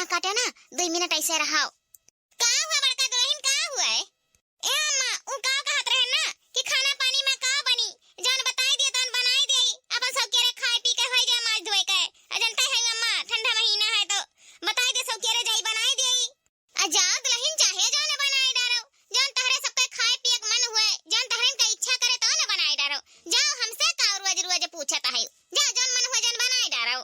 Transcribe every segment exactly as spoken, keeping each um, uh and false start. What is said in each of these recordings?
काटे ना, दुई मिनट ऐसे रहाओ। का हुआ बड़का दुलहिन, का हुआ है? ए अम्मा, उ का कहत रहे ना कि खाना पानी में का बनी, जौन बताई दिए तौन बनाई देई, अपन सौकेरे खाए पी के होई जाए माज धोए के। आ जनता है अम्मा, ठंडा महीना है तो बताई दे सौकेरे जाई बनाई देई। आ जाओ दुलहिन, चाहे जौन बनाई डारो, जौन तहरे सबके खाए पिए के मन हुए, जौन तहरे का इच्छा करे तौन बनाई डारो। जाओ, हमसे का रोज रोज पूछत है, जाओ जौन मन हुए जौन बनाई डारो।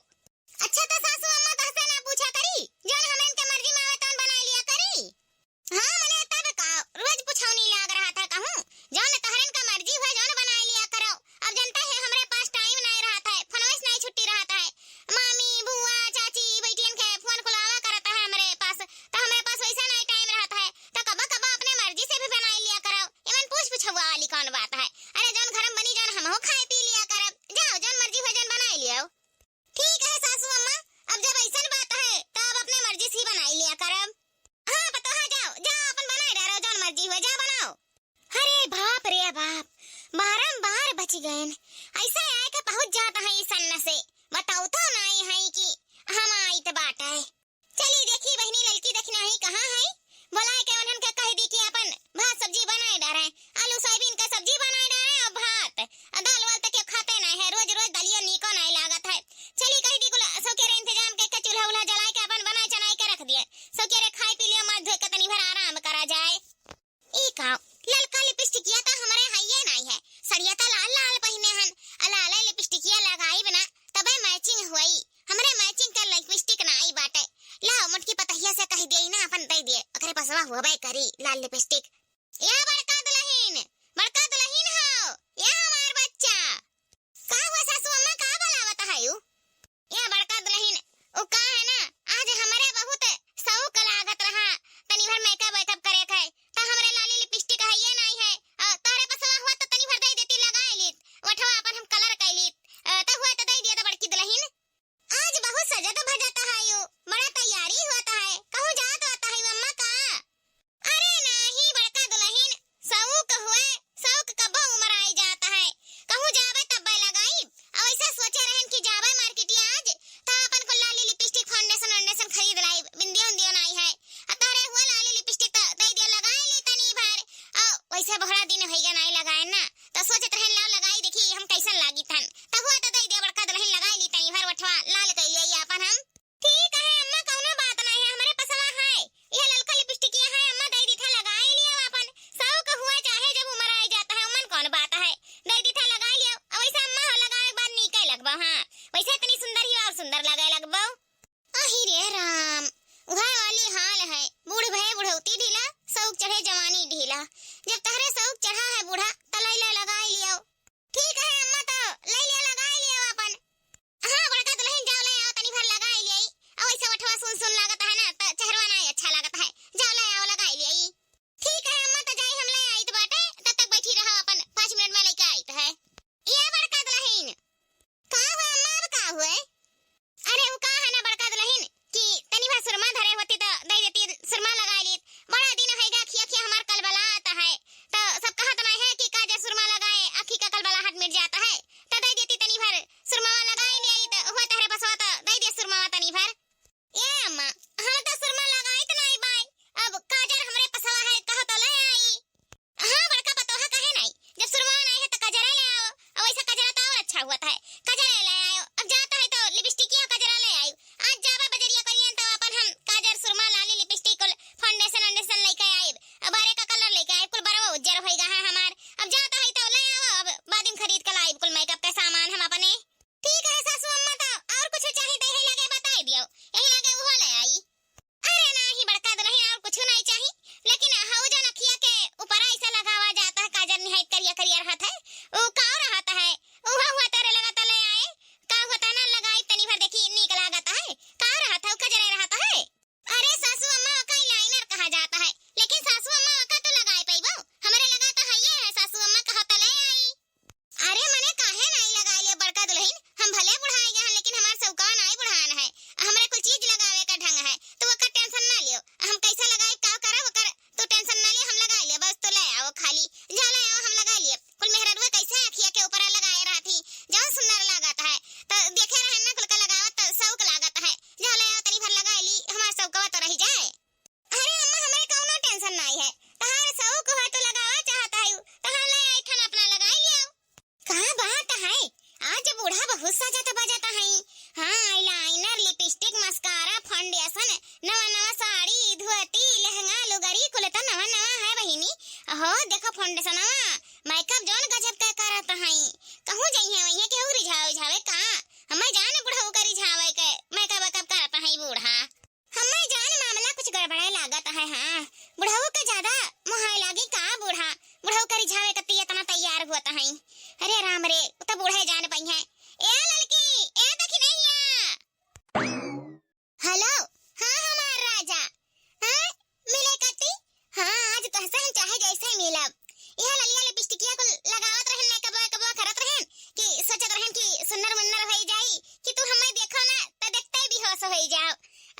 अच्छा तो सासू अम्मा तहसे ना पूछा करी, जौन हमरन के मर्जी में आवे तौन बनाई लिया करी। हाँ, मने तब का, रोज पुछौनी लाग रहा था कहूँ, जौन तहरन का मर्जी हुए, जौन बनाए लिया करो। अब जनता है, हमरे पास टाइम नहीं रहा था, फोनवे से नहीं छुट्टी रहा था। मामी, बुआ, चाची, बेटियन के फोन खुलावा करता है हमरे पास, तो हमरे पास वैसा नहीं टाइम रहा था, तो कबो कबो अपने मर्जी से भी बनाए लिया करो। इमन पूछ पुछौआ वाली कौन बात है? अरे, जौन घर में बनी, जौन हमहू खाए पी लिया करब। जाओ, जौन मर्जी हुए, जौन बनाए लियो। ठीक है सासू अम्मा, अब जब ऐसन बात है, तो अब अपने मर्जी से ही बनाई लिया करब। हाँ पतोहा, जाओ, जाओ, अपन बनाए डारो, जौन मर्जी हुए, जाओ बनाओ। अरे बाप रे बाप, बारंबार बच गएन। ऐसा आए के पहुँच जात है ई सन्न से, बताओ तो नाई है कि हम आइत बाटे। चली देखी बहिनी, ललकी देखी नाही कहाँ है, बोलाए के उन्हन के कह दी कि अपन भात सब्जी बनाए डारे, आलू सोयाबीन का सब्जी बनाए डारे और भात, और दाल वाल तो केहू खाते नहीं है, रोज रोज दलियो नीको नहीं लागत है। चली कह दी कुल सौकेरे इंतजाम के, के चूल्हा उल्हा जलाए के अपन बनाए चनाए के रख दिए, सौकेरे खाए पी लियो, माथ धोए के तनी भर आराम करा जाए। ई का, ललका लिपस्टिकिया तो हमरे हइये नहीं है, सड़िया तो लाल लाल पहिने हन, आ लाले लिपस्टिकिया लगाई बिना तबे मैचिंग हुई। हमरे मैचिंग का लिपस्टिक ना आई बाटे। लाओ, मोटकी पतहिया से कह दिए ना, अपन दे दिए, ओकरे पसवा होबे करी लाल लिपस्टिक। या बड़का दुलहिन, बड़का दुलहिन हो, या हमार बच्चा। का हुआ सासू अम्मा, का बोलावत है यू? या बड़का दुलहिन, उ का है ना, आज हमरे बहुत शौक लागत रहा, तनी भर मेकअप वेकअप करे के, त हमरे लाली लिपस्टिक हइये नहीं है, अ, तोहरे पसवा हुआ तो तनी भर दे देती, लगाए लीत, ओठवा अपन हम कलर कर लीत, अ, त हुआ तो दे दिया त बड़की दुलहिन। आज बहुत सजत भजत है यू, बड़ा तैयारी होत है, कहूँ जात होत है यू अम्मा का? अरे नाही बड़का दुलहिन, देखा फाउंडेशनवा, मेकअप जौन गजब के करत हई। कहूँ जइहे वइहे केहू रिझावे उझावे का? हमें जाने बुढ़ऊ का रिझावे के, मेकअप वेकअप करत हई बूढ़ा। हमें जान मामला कुछ गड़बड़े लागत है। हाँ, बुढ़ऊ के ज्यादा मोहाय लागी का बूढ़ा? बुढ़ऊ का रिझावे कती इतना तैयार होत हई। अरे राम रे, उ तो बूढ़े जान पइहे। ए ललकी, ए दखिनैया। हेलो, हाँ हमार राजा, हाँ मिले कती? हाँ, आज तोहसे हम चाहे जैसे मिलब। यह ललिया लिपस्टिकिया को लगावत रहन, मेकअप वेकअप करत रहन कि सोचत रहन कि सुन्नर मुन्नर होई जाई कि तू हमें देखो ना तो देखते ही बेहोश होई जाओ।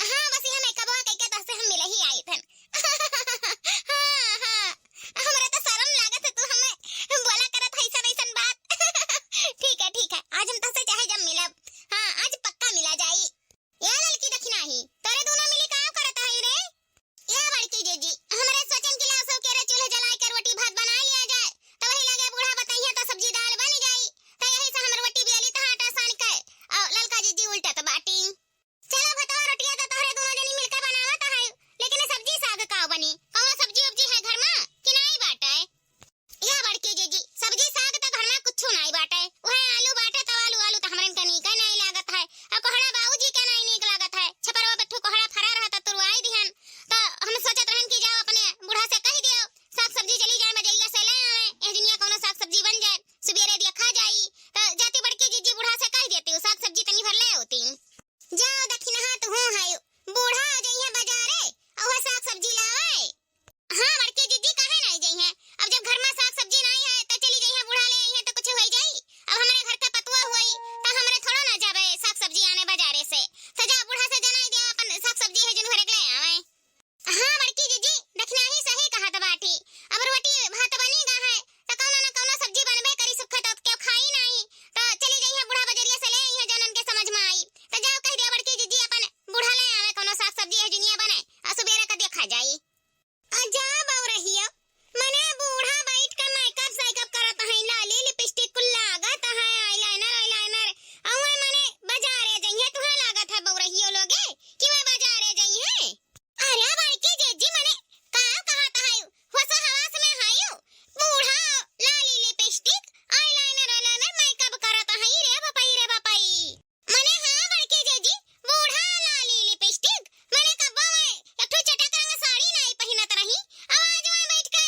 हाँ, बस यह मेकअप कइके तोहसे हम मिले ही आई थन। हाँ, हाँ, हमरा तो शर्म लागत है, तू हमें बोला करत है ऐसन ऐसन बात। ठीक है, ठीक है, आज हम तोहसे चाहे जब मिलब। हाँ, आज पक्का मिला जाई। ए ललकी दखिनही, तोरे दोनों मिली का करत है रे? ए बड़की जीजी, हमरे सोचन कि लाओ सब केरे चूल्हे जलाए के रोटी भात बना लिया जाए, तो वही लगे बूढ़ा बतइहे तो सब्जी दाल बन जाई। तो यही से हम रोटी बेली तो आटा सान के, और ललका जीजी उल्टत बाटी। चलो भतवा, रोटिया तो तोहरे दोनों जनी मिलके बनावत है, लेकिन सब्जी साग का बनी? कौनो सब्जी उब्जी है घर में कि नाई बाटे? या बड़की जीजी, सब्जी साग त घर में कुछू नाई बाटे, उहे आलू बाटे, त आलू, आलू त हमरन के नीके नाई लागत है, और कोहड़ा बाबूजी के नाई नीक लागत है। छपरवा पे ठू कोहड़ा फरा रहा त तुरवाई दिहन, त हम सोचत रहन कि जाओ अपने बूढ़ा से कह दियो, साग सब्जी चली जाए बजरिया से ले आवे, एह दुनिया कौनो साग सब्जी बन जाए, सुबेरे दिया खा जाई। त जाती बड़की जीजी बूढ़ा से कह देती, साग सब्जी तनी भर ले होती। जाओ दखिनहा तू हूँ है, बूढ़ा आ जइहे बाजारे, और वह साग सब्जी लावे। हाँ बड़की जीजी, काहे नाई जइहे? अब जब घर में साग सब्जी नाई है, तो चली जइहे, बूढ़ा ले आई है, तो कुछ होई जाई। अब हमरे घर के पतुआ हुई, तो हमरे थोड़ा ना जावे साग सब्जी आने बाजारे से। तो जा बूढ़ा से जनाई दे, अपन साग सब्जी है जिन भरे के ले आवे। हाँ बड़की जीजी, दखिनही सही कहत बाटी। अब रोटी भात बनी गा है, तो कौनो ना कौनो सब्जी बनबे करी, सुखे तो केहू खाई नाई। तो चली जइहे बूढ़ा बजरिया से ले आई है, जनन के समझ में आई। तो जाओ कह दिया बड़की जीजी अपन बूढ़ा ले आवे कौनो साग सब्जी है जुनिया बने, और सुबेरे का देखा जाई। आ जा बउरहिया, मने बूढ़ा बैठ के मेकअप सेकअप करत है, लाली लिपस्टिक कुल लागत है, eyeliner eyeliner, अउए मने बाजारे जइहे, तुहे लागत है बउरहियो लोगे कि वह बाजारे जइहे? अरे बड़की जीजी, मने का कहत है, होश हवास में है यू? बूढ़ा लाली लिपस्टिक, eyeliner eyeliner मेकअप करत है रे बपई रे बपई। मने हाँ बड़की जीजी, बूढ़ा लाली लिपस्टिक, मने कब्बो में एक ठो चटक रंग साड़ी नाई पहिनत रही, अब आज वहाँ बैठ के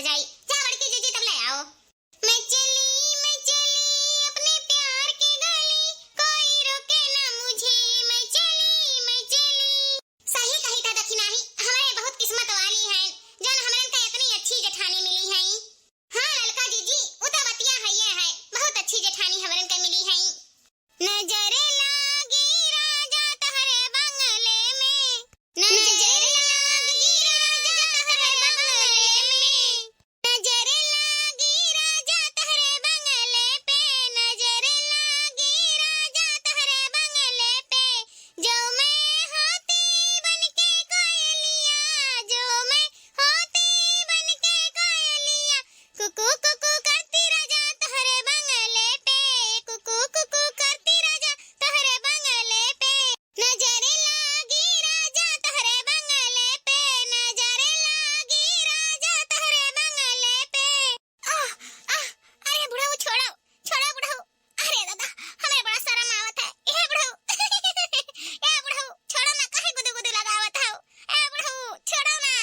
जाई, जा बड़की जीजी तब ले आओ। मैं चली, मैं चली अपने प्यार के गली, कोई रोके ना मुझे, मैं चली, मैं चली। सही कही था दखिनाही, हमरे बहुत किस्मत वाली हैं, जौन हमरन का इतनी अच्छी जेठानी मिली हैं। हाँ ललका जीजी, उ तो बतिया है, ये है, बहुत अच्छी जेठानी हमरन का मिली हैं। नजर लागी राजा तहरे बंगले में, नजर लागी राजा तहरे बंगले में, नजर लागी राजा तहरे बंगले पे, नजर लागी राजा तहरे बंगले पे, जो मैं होती बन के कोयलिया, जो मैं होती बन के कोयलिया, कुकू कुकू करती राजा तोहरे बंगले पे, कुकू कुकू करती राजा तोहरे बंगले पे। नजर लागी राजा तोहरे बंगले पे, नजर लागी राजा तोहरे बंगले पे। आह, आह, अरे बुढ़ऊ छोड़ो, छोड़ो बुढ़ऊ। अरे दादा, हमें बड़ा शर्म आवत है। ए बुढ़ऊ, ए बुढ़ऊ, छोड़ो ना, काहे गुदु गुदु लगावत हो? ए बुढ़ऊ, छोड़ो ना।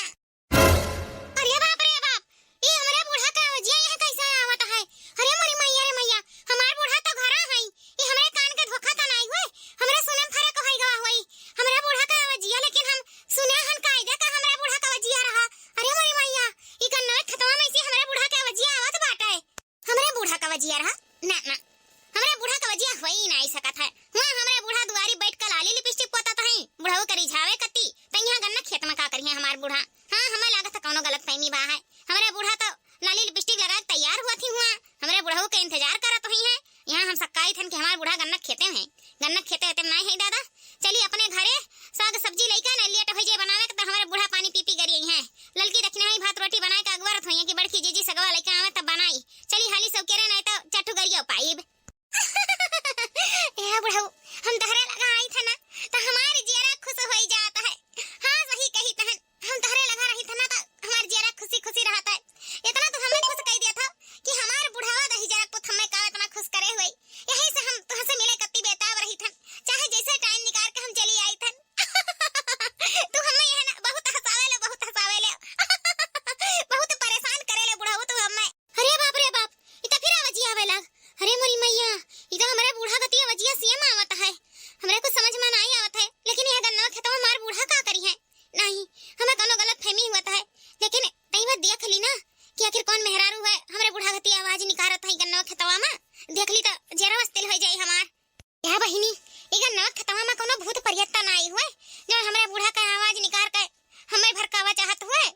अरे बाप रे बाप, ई हमरे बूढ़ा के अवजिया यहाँ कैसे आवत है? अरे मोरी मैया रे मैया, हमार बूढ़ा तो घरा है, ई हमरे कान के धोखा तो नाई हुए, हमरे सुने में फर्क होई गवा होई। हमरे बूढ़ा के अवजिया, लेकिन हम सुने हन कायदे का हमरे बूढ़ा के अवजिया रहा। अरे मोरी मैया, ई गन्नवे खेतवा में से हमरे बूढ़ा के अवजिया आवत बाटे। हमरे बूढ़ा का वजिया रहा? ना, ना, हमरे बूढ़ा का वजिया होई नाई सकत है। हुआ हमरे बूढ़ा दुआरी बैठ के लाली लिपस्टिक पोतत हई, बुढ़ऊ के रिझावे कती, त यहाँ गन्ना खेत में का करिहे हमार बूढ़ा? हाँ, हमें लागत है कौनो गलत फहमी बा है। हमरे बूढ़ा तो लाली लिपस्टिक लगा के तैयार हुआ थी हुआ, हमरे बुढ़ऊ के इंतजार करत हुई है। यहाँ हम सक्काई थन कि हमार बूढ़ा गन्ना खेते में है, गन्ना खेते वेते में नाई है दादा। चली अपने घरे साग सब्जी लइका न लेट हो जाए बनावे के, त हमरे बूढ़ा पानी पी पी गरियई हैं। ललकी दखिनाही भात रोटी बनाए के अगवरत होइए कि बड़की जीजी सगवा लइका आवे तब बनाई। चली हाली सौकेरे, नहीं तो चट्टू गरियो पाइब। ए बुढ़ऊ, हम तहरे लगा आई था ना, तो हमार जियरा खुश होई जात है। हाँ, सही कही तहन, हम तहरे लगा रही था ना, तो हमार जियरा खुशी खुशी रहत है। इतना तो हमें खुश कह दिया था कि हमार बुढ़ावा दही जरा पुत हमें का इतना खुश करे हुए। यही से हम तुहसे मिले कत्ती बेताब रही थन, चाहे जैसे टाइम निकाल के हम चली आई थन। तू हमें यह ना बहुत हंसावे ले, बहुत हंसावे ले, बहुत परेशान करे ले बुढ़ऊ तू हमें। अरे बाप रे बाप, ई तो फिर आवाजी आवे लाग। अरे मोरी मैया, ई तो हमरे बूढ़ा गति आवाजिया सीएम आवत है। हमरे कुछ समझ में नाई आवत है, लेकिन यह गन्ना खेतवा मार बूढ़ा का करी है? नहीं, हमें कोनो गलत फहमी हुआ है, लेकिन तई बात देख ली ना कि आखिर कौन मेहरारू है, हमरे बूढ़ा गति आवाज निकारत है गन्ना खेतवा में। देख ली तो जरा वस्तिल हो जाई हमार। या बहिनी, ई गन्ना खेतवा में कोनो भूत परियत्ता नाई हुए, जो हमरे बूढ़ा का आवाज निकार के हमें भड़कावा चाहत हुए?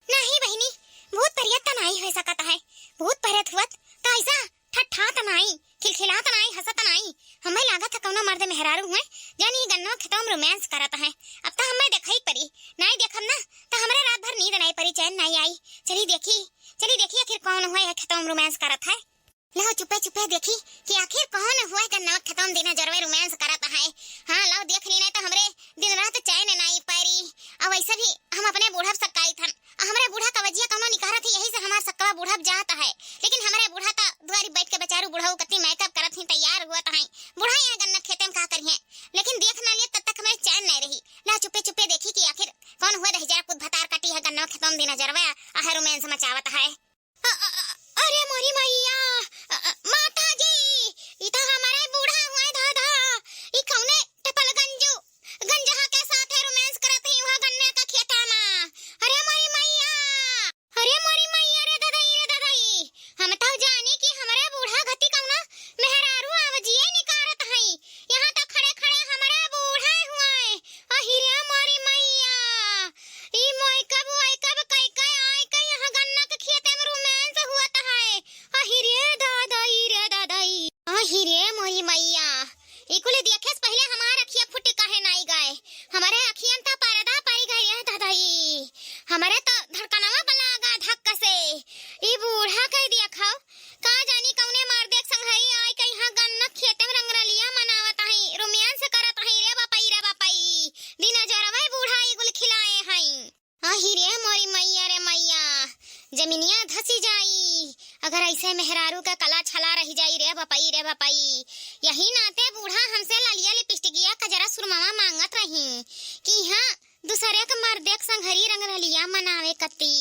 नहीं बहिनी, भूत परियत त नाई हो सकत है। भूत परियत हुअत त ऐसा ठठात नाई, खिलखिलात नाई, हंसत नाई। हमें लागत है कौनो मर्द मेहरारू हुए, जानी गन्नो खेतों में रोमांस करत है। अब तो हमें देखई परी, नाई देखब ना त हमरे रात भर नींद नाई परी, चैन नाई आई। चली देखी, चली देखी आखिर कौन हुए है खेतों में रोमांस करत है। लहो चुपे चुपे देखी कि आखिर कौन हुआ है गन्नवा खेतों में दिना जरवे रोमांस करत है। हाँ, लहो देख ली, नहीं तो हमरे दिन रात चैन नाई परी। और वैसे भी हम अपने बूढ़ा से काई थन, और हमरे बूढ़ा का वजिया कौनो निकारत ही, यही से हमार सक्कवा बूढ़ा जात है। लेकिन हमरे बूढ़ा तो दुआरी बैठ के बेचारू बुढ़ऊ कत्ती मेकअप करत ही, तैयार हुअत है। बूढ़ा यहाँ गन्ना खेते में का करिहे, लेकिन देख ना लिए तब तक हमें चैन नहीं रही। ला चुपे चुपे देखी कि आखिर कौन हुआ दही जरा पुत भतार कटी है गन्नवा खेतों में दिना जरवे, आह रोमांस मचावत है। अ-, अ-, अ-, अरे मोरी मैया, अ-, अ-, माता जी, ई तो हमारे बूढ़ा हुए दादा, ई कौने टपल गंजू, गंजहा के साथे रोमांस करत ही वहाँ गन्ने का खेता मा। अरे मोरी मैया, अरे मोरी मैया रे ददई, रे ददई, हम तो जानी कि हमरे बूढ़ा गति कौना मेहरारू आवजिए निकारत हई, यहाँ तो खड़े खड़े हमरे बूढ़ा हुए। अहिरे मोरी मैया, ई मोई कब, ओई कब, कई कई आई कई यहाँ गन्ना के खेते में रोमांस हुअत है। अहिरे दादाई रे दादाई। अहिरे मोरी मैया, ई कुल देखे से पहले हमार अखिया फुटी काहे नाई गए? हमरे अखियन त पर्दा पड़ गए है दादाई। हमरे तो धड़कनवा बलागा धक्का से। ई बूढ़ा कह दिया खाओ, का जानी कौने मर्दे के संघरी आई के यहाँ गन्ना खेते में रंगरलिया मनावत हई, रोमांस करत हई रे बपई, रे बपई। दिना जरवई बूढ़ा ई गुल खिलाए हई। आही रे मोरी मैया रे मैया, जमीनिया धसी जाई, अगर ऐसे मेहरारू का कला छला रही जाई रे बपई, रे बपई। यही नाते बूढ़ा हमसे ललिया लिपस्टिकिया कजरा सुरमवा मांगत रही कि हाँ, दूसरे के मर्दे के संघरी रंगरलिया मनावे कती।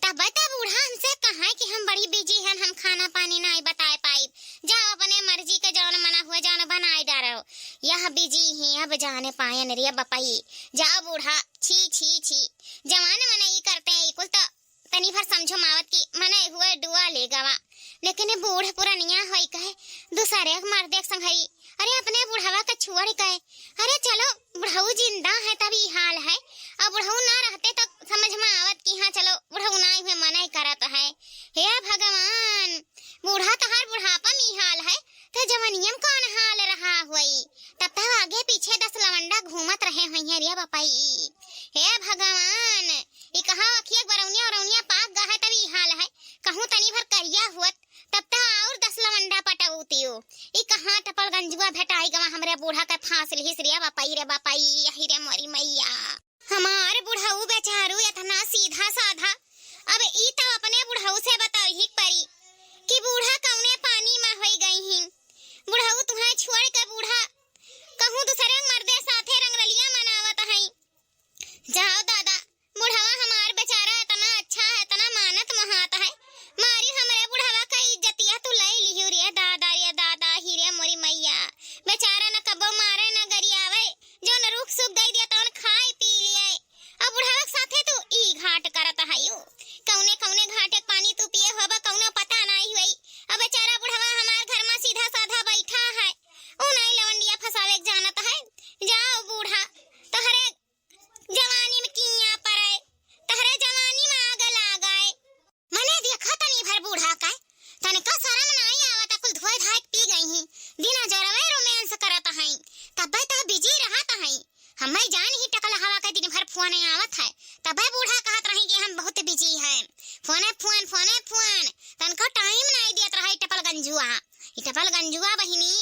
तब त बूढ़ा हमसे कहा कि हम बड़ी बिजी हन, हम खाना पानी नाई बताए पाइब, जाओ अपने मर्जी के जौन मना हुआ जौन बनाए डारो। यह बिजी ही अब जाने पायन रे बपई। जाओ बूढ़ा, छी छी छी, जवान मनई करते हैं कुल तो तनी भर समझो मावत की मने हुए डुआ ले गवा। लेकिन ये बूढ़ पुरनिया होई कहे दूसरे के मर्दे के संघरी, अरे अपने बुढ़वा के छोड़ कहे, अरे चलो बुढ़ऊ जिंदा है तब ई हाल है, और बुढ़ऊ ना रहते तो समझ में आवत कि हाँ चलो बुढ़ऊ ना हुए मने करत है। हे भगवान, बूढ़ा तहार बुढ़ापा में ई हाल है, तो जवनिया में कौन हाल रहा होई? तब तक आगे पीछे दस लवंडा घूमत रहे होइहें रे बपई। हे भगवान, ई कहाँ अखिया बरौनिया औरौनिया पाक गा है तब ई हाल है। कहूँ तनी भर करिया हुअत तब तक और दस लवंडा पटौतियो। ई कहाँ टपल गंजुआ भेटाई गवा हमरे बूढ़ा के फांस लिहिस रे बपई रे बपई, यही रे मोरी मैया। हमार बुढ़ऊ बेचारू इतना सीधा साधा। अब ई तब अपने बुढ़ऊ से बताई परी कि बूढ़ा कौने पानी में होई गई ही। बुढ़ऊ तुहें छोड़ के बूढ़ा कहूँ दूसरे मर्दे साथे रंगरलिया मनावत हई। जाओ दादा, बुढ़वा हमार बेचारा इतना अच्छा है, इतना मानत महात है, मारी हमरे बुढ़वा का इज्जतिया तू ले लियो रे दादा, रे दादा, ही रे मोरी मैया। बेचारा न कबो मारे न गरियावे, जौन रूख सूख दे दिया तौन खाए पी लिए। अब बुढ़वा के साथे तू ई घाट करत हयू। कौने कौने घाटे के पानी तू पिए होबा, कौनो पता नाई हुई। अब बेचारा बुढ़वा हमार घर में सीधा साधा बैठा है, ऊ नाई लवंडिया फंसावे के जानत है। जाओ बूढ़ा, तहरे जवानी में किया पड़े, तहरे जवानी में आग लागे। मने देखा तनी भर बूढ़ा का, तनिका शरम नाई आवता, कुल धोए धाए के पी गई ही। दिना जोरवे रोमांस करत हई, तब्बे तह बिजी रहत हई। हमें जान ही टकल हवा के दिन भर फोन आवत है, तब्बे बूढ़ा कहत रही कि हम बहुत बिजी हैं। फोने फोन, फोने फोन, तनिका टाइम नाई देत रहा ई टपल गंजुआ। ई टपल गंजुआ बहिनी,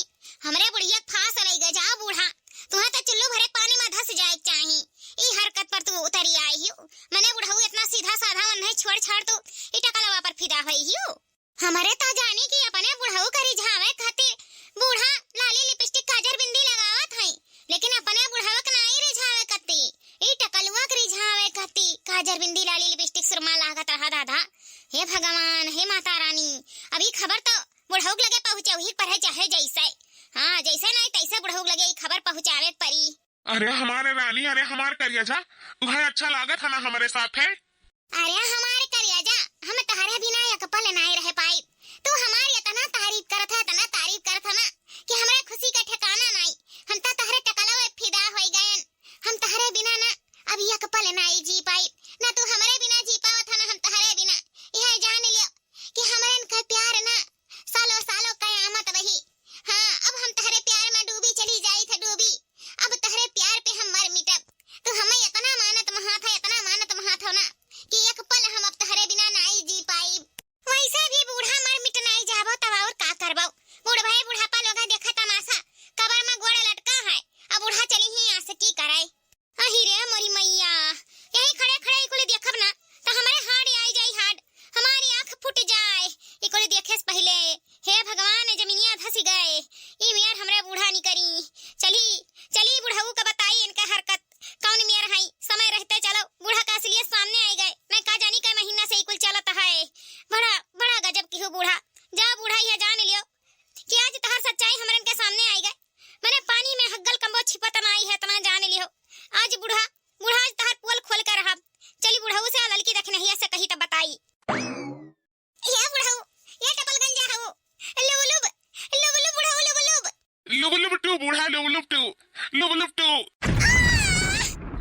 हमरे बुढ़िया के फांस लई गए, जाओ बूढ़ा, तुहें तो चुल्लू भरे पानी में धस जाए के चाही। ई हरकत पर तू उतरी आई ही। मने बुढ़ऊ इतना सीधा साधा मन नहीं, छोड़ छाड़ तू, ई टकलवा पर फिदा होई ही। हमरे तो जानी कि अपने बुढ़ऊ का रिझावे खातिर बूढ़ा लाली लिपस्टिक काजर बिंदी लगावत हई, लेकिन अपने बुढ़ऊ के नाई रिझावे कती। ई टकलुआ के रिझावे कती काजर बिंदी लाली लिपस्टिक सुरमा लागत रहा दादा। हे भगवान, हे माता रानी, अब ई खबर तो बुढ़ऊ के लगे पहुँचे, वही पर है चाहे जैसे। हाँ, जैसे नाई तैसे बुढ़ऊ के लगे ई खबर पहुँचावे के परी। अरे हमारे रानी, अरे हमार करिया जा, तुहे अच्छा लागत है ना हमरे साथ है? अरे हमारे करिया जा, हम तहरे बिना एक पल नाई रह पाई। तू हमारी इतना तारीफ करत है, इतना तारीफ करत है ना कि हमरे खुशी का ठिकाना नाई। हम तो तहरे टकलवे फिदा होई गयन। हम तहरे बिना ना अब एक पल नाई जी पाई, ना तू हमरे बिना जी पावत है ना हम तहरे बिना। यह जान लियो कि हमरन का प्यार ना सालों सालों कयामत रही। हाँ, अब हम तहरे प्यार में डूबी चली जाई थे डूबी। अब तहरे प्यार पे हम मर मिटब। तू हमें इतना मानत महात है, इतना मानत महात हो ना कि एक पल हम अब तहरे बिना नाई जी पाई। वैसे भी बूढ़ा मर मिट नाई जाबो तब और का करबो? बूढ़ भाई बुढ़ापा लोग देखा तमाशा, कबर में गोड़ लटका है, अब बूढ़ा चली ही आशिकी करे। अही रे मोरी मैया, यही खड़े खड़े ई कुल देखब ना, त हमरे हाड आई जाई हाड, हमारी आँख फूट जाए, ई कुल देखे से पहिले। हे भगवान, जमीनिया धस गए, ई मियार हमरे बूढ़ा नी करी। चली, चली बुढ़ऊ का बताई इनका हरकत, कौन मियार हई, समय रहते चलो, बूढ़ा का असलियत सामने आई गए, मैं का जानी कै महीना से ई कुल चलत है, बड़ा, बड़ा गजब की हो बूढ़ा। जा बूढ़ा, यह जान लियो कि आज तहर सच्चाई हमरन के सामने आई गए, मने पानी में हग्गल कम्बो छिपत नाई है, इतना जान लियो। आज बूढ़ा, बूढ़ा आज तहर पोल खोल के रहब। चली बुढ़ऊ से आ ललकी दखिनहिया से कही तब बताई। ये बुढ़ऊ, ये टपल गंजा हऊ। लुबलुब, लुबलुब बुढ़ऊ लुबलुब। लुबलुब टू बूढ़ा लुबलुब टू, लुबलुब टू।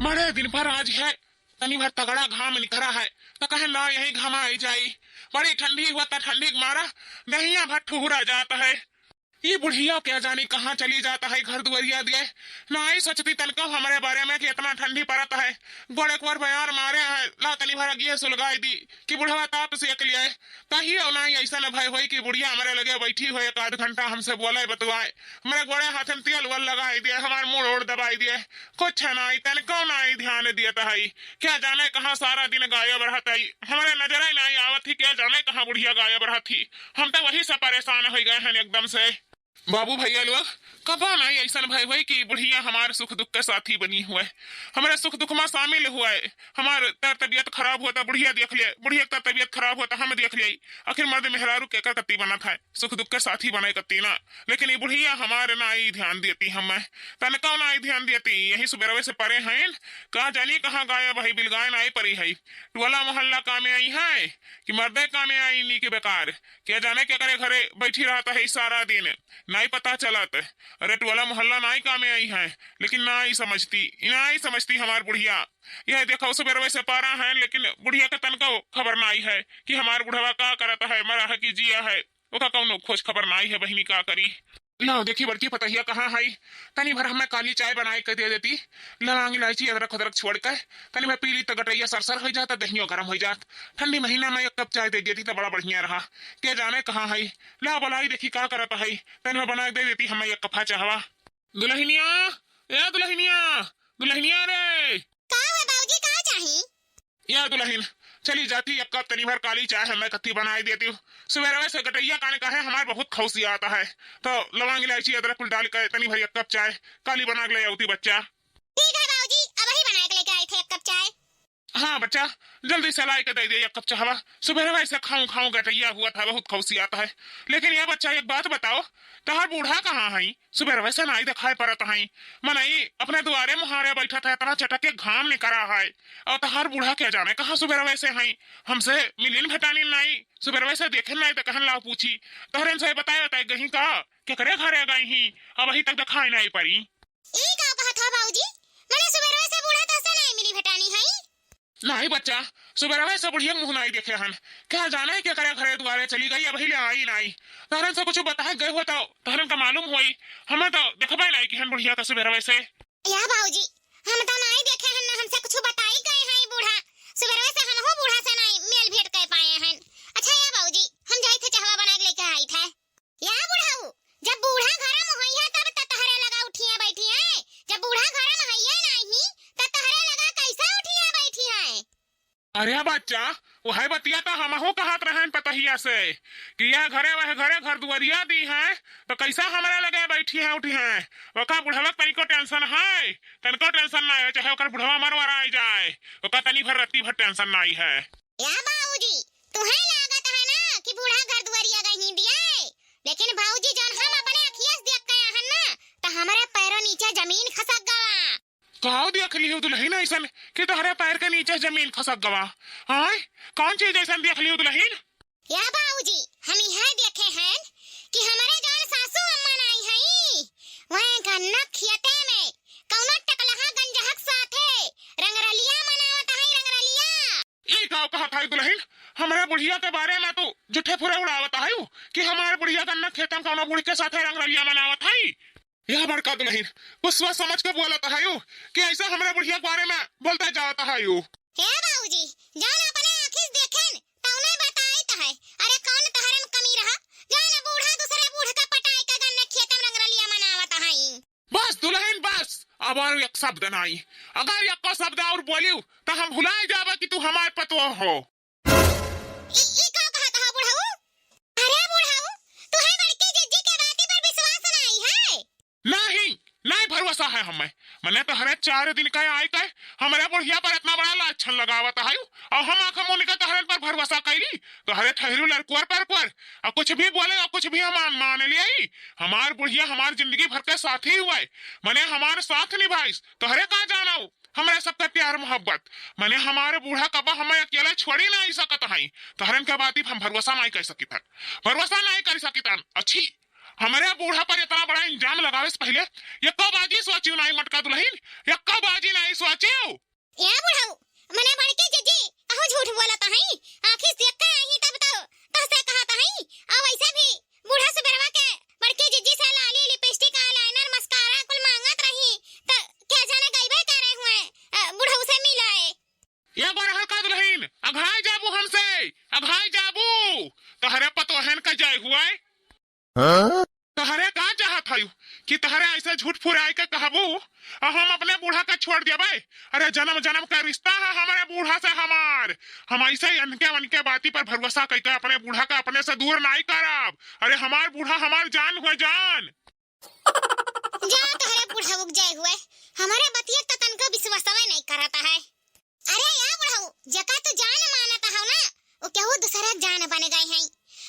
मरे दिन भर आज है, तनी भर तगड़ा घाम निकरा है, तो कहे ना यही घामा आई जाई। बड़ी ठंडी हुआ तो ठंडी के मारा दहिया भर ठुहुरा जाता है। ई बुढ़िया क्या जानी कहाँ चली जाता है घर दुआरिया दिए। ना आई सोचती तनको हमरे बारे में कि इतना ठंडी पड़त है। गोड़े कोर बयार मारे हैं, ला तनी भर अगिए सुलगाई दी कि बुढ़वा ताप से अकलियाए। कहियो ना ऐसा न भय होई कि बुढ़िया हमरे लगे बैठी हो एक आध घंटा हमसे बोले बतुआए। हमरे गोड़े हाथ में तेल वेल लगाई दिए, हमार मुड़ ओड़ दबाई दिए। कुछ नाई, तनको नाई ध्यान दियत हई। क्या जाने कहाँ सारा दिन गायब रहत हई। हमरे नजरे नाई आवत ही, क्या जाने कहाँ बुढ़िया गायब रहत ही। हम तो वही से परेशान होई गए हैं एकदम से। बाबू भैया लोग, कबा नाई ऐसन भय हुए कि बुढ़िया हमार सुख दुख के साथी बनी हुए, हमारे सुख दुख में शामिल हुए। हमार तर तबियत खराब होता, बुढ़िया देख ले, बुढ़िया के तर तबियत खराब होता, हम देख ले। आखिर मर्द मेहरारू के कर कत्ती बनत है, सुख दुख के साथी बनाए कत्ती ना। लेकिन ये बुढ़िया हमारे ना ही ध्यान देती, हम तनका ना ही ध्यान देती। यही सुबेरवे से परे हैं, का जानी कहाँ गायब है, बिलगाए नाई परी है। टोला मोहल्ला कामे आई है कि मर्दे कामे आई नी के बेकार। क्या जाने के करे घरे बैठी रहता है सारा दिन, नाई पता चलत। अरे टोला मोहल्ला नाई कामे आई है, लेकिन नाई समझती, नाई समझती हमार बुढ़िया। यह देखो सुबेरवे से पारा है, लेकिन बुढ़िया के तनको खबर नाई है कि हमार बुढ़वा का करत है, मरा है कि जिया है। ओका कौनो खोज खबर नाई है बहिनी, का करी। लाओ देखी बड़की पतहिया कहाँ है, तनी भर हमें काली चाय बनाए के दे देती। लौंग इलायची अदरक उदरक छोड़ के तनी भर पी ली तो गटैया सरसर हो जाता, दहियो गरम हो जात। ठंडी महीना में एक कप चाय दे देती तो बड़ा बढ़िया रहा। के जाने कहाँ है, लाओ बुलाई देखी का करत है, तनी भर बना के दे देती हमें एक कपा चाहवा। दुल्हनिया, ए दुल्हनिया, दुल्हनिया रे। का है बाबूजी, का चाही? या दुल्हन, चली जाती एक कप तनी भर काली चाय हमें कत्ती बनाई देती। सुबेरवे से गटैया काने का है, हमार बहुत खौसी आता है। तो लौंग इलायची अदरक कुल डाल के तनी भर एक कप चाय काली बना के ले आउती बच्चा। ठीक है बाबूजी, अबही बना के लेके आई थे एक कप चाय। हाँ बच्चा, जल्दी से लाई के दे दे एक कप चाहवा। सुबेरवे से खाऊं खाऊं गटैया हुआ था, बहुत खौसी आता है। लेकिन ये बच्चा एक बात बताओ, तहार बूढ़ा कहाँ है? सुबेरवे से नाई देखाई परत हई। मनई अपने दुआरे मुहारे बैठत है, इतना चटक के घाम निकरा है। और तहार बूढ़ा क्या जाने कहाँ सुबेरवे से हई, हमसे मिलिन भेटानी नाई, सुबेरवे से देखे नाई तो कहन लाओ पूछी। तोहरे से बताए बताए गही का, केकरे घरे गई ही, अबही तक देखाई नाई परी। ई का कहत हो बाबूजी? मने सुबेरवे से बूढ़ा तोहसे नाई मिली भेटानी हई? नाई बच्चा, सुबेरवे से बुढ़िया मुँह नाई देखे हन। क्या जाने केकरे घरे दुआरे चली गई, अबही ले आई नाई। तहरन से कुछ बताए गए हो तो तहरन का मालूम होई, हमें तो देखबे नाई कि हन बुढ़िया का सुबेरवे से। या बाबूजी, हम तो नाई देखे हन, ना हमसे कुछ बताई गए हैं बूढ़ा। सुबेरवे से हमहू बूढ़ा से नाई मेल भेंट कर पाए हैं। अच्छा या बाबूजी, हम जाई थे चाहवा बना के लेके आई थे। या बुढ़ऊ, जब बूढ़ा घर में होई है तब त तहरे लगा उठिए बैठी है। जब बूढ़ा घर में हइये नाही, त तहरे लगा कैसे उठिए बैठी है? अरे बच्चा, वह बतिया तो हमहू कहत रहन पतहिया से कि यह घरे वह घरे घर दुआरिया दी है, तो कैसा हमरे लगे बैठी है उठी है? ओका बुढ़वा के तनिको टेंशन है, तनिको टेंशन ना है, चाहे ओकर बुढ़वा मरवराई जाए, ओका तनी भर रत्ती भर टेंशन नाई है। या बाबूजी, तुहे लागत है ना कि बूढ़ा घर दुआरिया गई दिए, लेकिन बाबूजी जौन हम अपने अखिया से देख के आहन ना, तो हमारे पैरों नीचे जमीन खसक गवा। काव देख लियो दुल्हन ऐसन कि तोहरे पैर के नीचे जमीन खसक गवा? आय, कौन चीज ऐसन देख लियो दुल्हन? या बाबूजी, हम यह देखे हैं कि हमारे जौन सासू अम्मा नाई हई, वह गन्ना खेते में कौनो टकलहा गंजहक साथे रंगरलिया मनावत हई, रंगरलिया। ई का कहत है दुल्हन? हमरे बुढ़िया के बारे में तू झूठे फुरे उड़ावत है कि हमारे बुढ़िया गन्ना खेतन कौनो बूढ़ के साथे रंगरलिया मनावत है। यह बड़का दुल्हन, कुछ सोच समझ के बोलत है कि ऐसा हमरे बुढ़िया के बारे में बोलते जावत है। हे बाबूजी, जौन अपने आँखी से देखेन, तौने बताइत है। अरे कौन तहरे में कमी रहा, जौन बूढ़ा दूसरे बूढ़ का पटाई का गन्ना खेतन रंगरलिया मनावत है। बस दुल्हन बस, अब और एक शब्द नाई। अगर एको शब्द और बोलियो तो हम भुलाई जाबे कि तू हमार पतोह हो। ई, ई का कहत हो बुढ़ऊ? अरे बुढ़ऊ, तुहे बड़की जिज्जी के बाती पर विश्वास नाई है? नहीं, नहीं भरोसा है हमें। मने तोहरे चार दिन का आय के हमरे बुढ़िया पर इतना बड़ा लाछन लगावत है, और हम आँख मूंद के तोहरे पर भरोसा कैली। तोहरे ठहरू लड़कुअर पर कुअर, और कुछ भी बोले और कुछ भी हम मान ले। हमार बुढ़िया हमार जिंदगी भर के साथी हुए, मने हमार साथ निभाइस। तोहरे का जानो हमरे सबके प्यार मोहब्बत, मने हमारे बूढ़ा कबा हमें अकेला छोड़ी नहीं सकत है। तोहरन के बाती हम भरोसा नहीं कर सकित हन, भरोसा नहीं कर सकित हन। अच्छी, हमरे बूढ़ा पर इतना बड़ा इल्जाम लगावे से पहले एको बाजी सोचियो नहीं मटका दुल्हन, एको बाजी नहीं सोचियो। या बुढ़ऊ, मने बड़की जिज्जी कहूँ झूठ बोलत हई, आँखी से देख के आई तब तो तोहसे कहत हई। आ वैसे भी बूढ़ा सुबेरवा के बड़की जिज्जी से लाली, लिपस्टिक, eyeliner, mascara कुल मांगत रही, त क्या जाने गईबे करे हुए, अ, बुढ़ऊ से मिले। ये बार हल्का दुल्हन, अघाई जाबू हमसे, अघाई जाबू। तोहरे पतोहन का जाय हुए। हाँ? तोहरे का चाहत हयू कि तहरे ऐसे झूठ फुराई के कहबू, आ हम अपने बूढ़ा के छोड़ देबे? अरे, जनम जनम का रिश्ता है हमरे बूढ़ा से हमार। हम ऐसे ही अनके वनके बाती पर भरोसा कइके अपने बूढ़ा के अपने से दूर नाई करब। अरे, हमार बूढ़ा हमार जान हुए, जान। जा तोहरे बुढ़ऊ के जय हुए, हमरे बतिया त तनको विश्वासवे नहीं करत है। अरे या बुढ़ऊ, जेका तू जान मानत हौ ना, वो केहू दूसरे के जान बन गए हैं।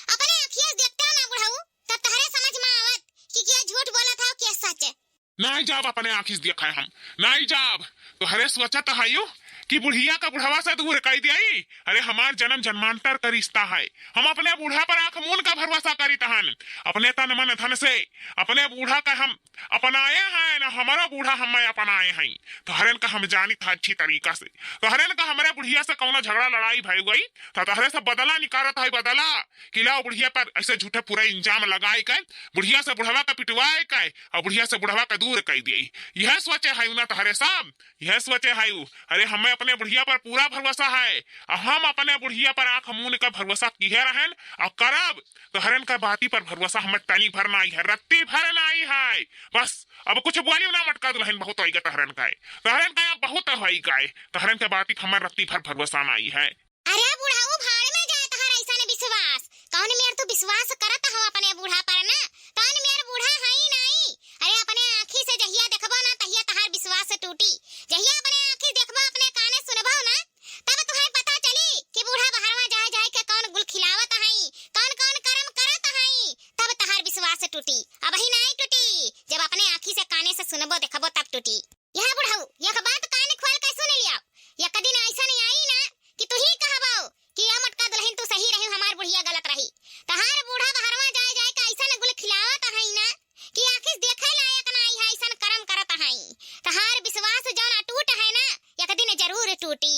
अपने अखिया से देखते हो ना बुढ़ऊ, तब तोहरे समझ में आवत कि के झूठ बोलत हौ, के सच। नाई जाब अपने आँखी से देखे हम, नाई जाब। तोहरे सोचत हयू कि बुढ़िया का बुढ़वा से दूर कई दियाई। अरे हमार जन्म जन्मांतर का रिश्ता है, हम अपने बूढ़ा पर आँख मून का भरोसा करीत हन। अपने तन मन धन से अपने बूढ़ा का हम अपनाए हैं, न हमारा बूढ़ा हमें अपनाए हैं। तोहरन का हम जानित है अच्छी तरीका से, तोहरन का हमरे बुढ़िया से कौनो झगड़ा लड़ाई भई गई, तो तोहरे से बदला निकारत है, बदला। कि लाओ बुढ़िया पर ऐसे झूठे पूरा इंजाम लगाए के, बुढ़िया से बुढ़वा का पिटवाए के, और बुढ़िया से बुढ़वा का दूर कई दिए। यह सोचे है ना तोहरे सब, यह सोचे है उ। अरे हमें अपने बुढ़िया पर पूरा भरोसा है, और हम अपने बुढ़िया पर आँख मून का भरोसा किहे रहन और करब। तोहरन का बाती पर भरोसा हमें तनी भर नाई है, रत्ती भर नाई है। बस अब कुछ बोलियो ना मटका दुल्हन, बहुत होइगा तोहरन का, तोहरन का अब बहुत होइगा, तोहरन के बाती पर हमें रत्ती भर भरोसा नाई है। अरे बुढ़ऊ, भाड़ में जाए तोहार ऐसन विश्वास। कौन मेर तू विश्वास करत हो अपने बूढ़ा पर ना? कौन मेर बूढ़ा है ही नाई। अरे अपने आँखी से जहिया देखबो ना तहिया तोहार विश्वास टूटी। जहिया अपने आँखी देखबो, अपने काने सुनबो ना, तब तुहैं पता चली कि बूढ़ा बहरवा जाए जाए के कौन गुल खिलावत हई, कौन कौन करम करत हई, तब तोहार विश्वास टूटी। अबही नाई टूटी, जब अपने आँखी से काने से सुनबो देखबो तब टूटी। यह बुढ़ऊ, यह बात कान खोल के सुन लिया। यक दिन ऐसन आई ना कि तू ही कहबो कि या मोटका दुल्हन तू सही रही, हमार बुढ़िया गलत रही। तोहार बूढ़ा बहरवा जाए जाए के ऐसन गुल खिलावत हई ना कि आँखी से देखे लायक नाई है, ऐसन करम करत हई। तोहार विश्वास जौन अटूट है ना, यक दिन जरूर टूटी।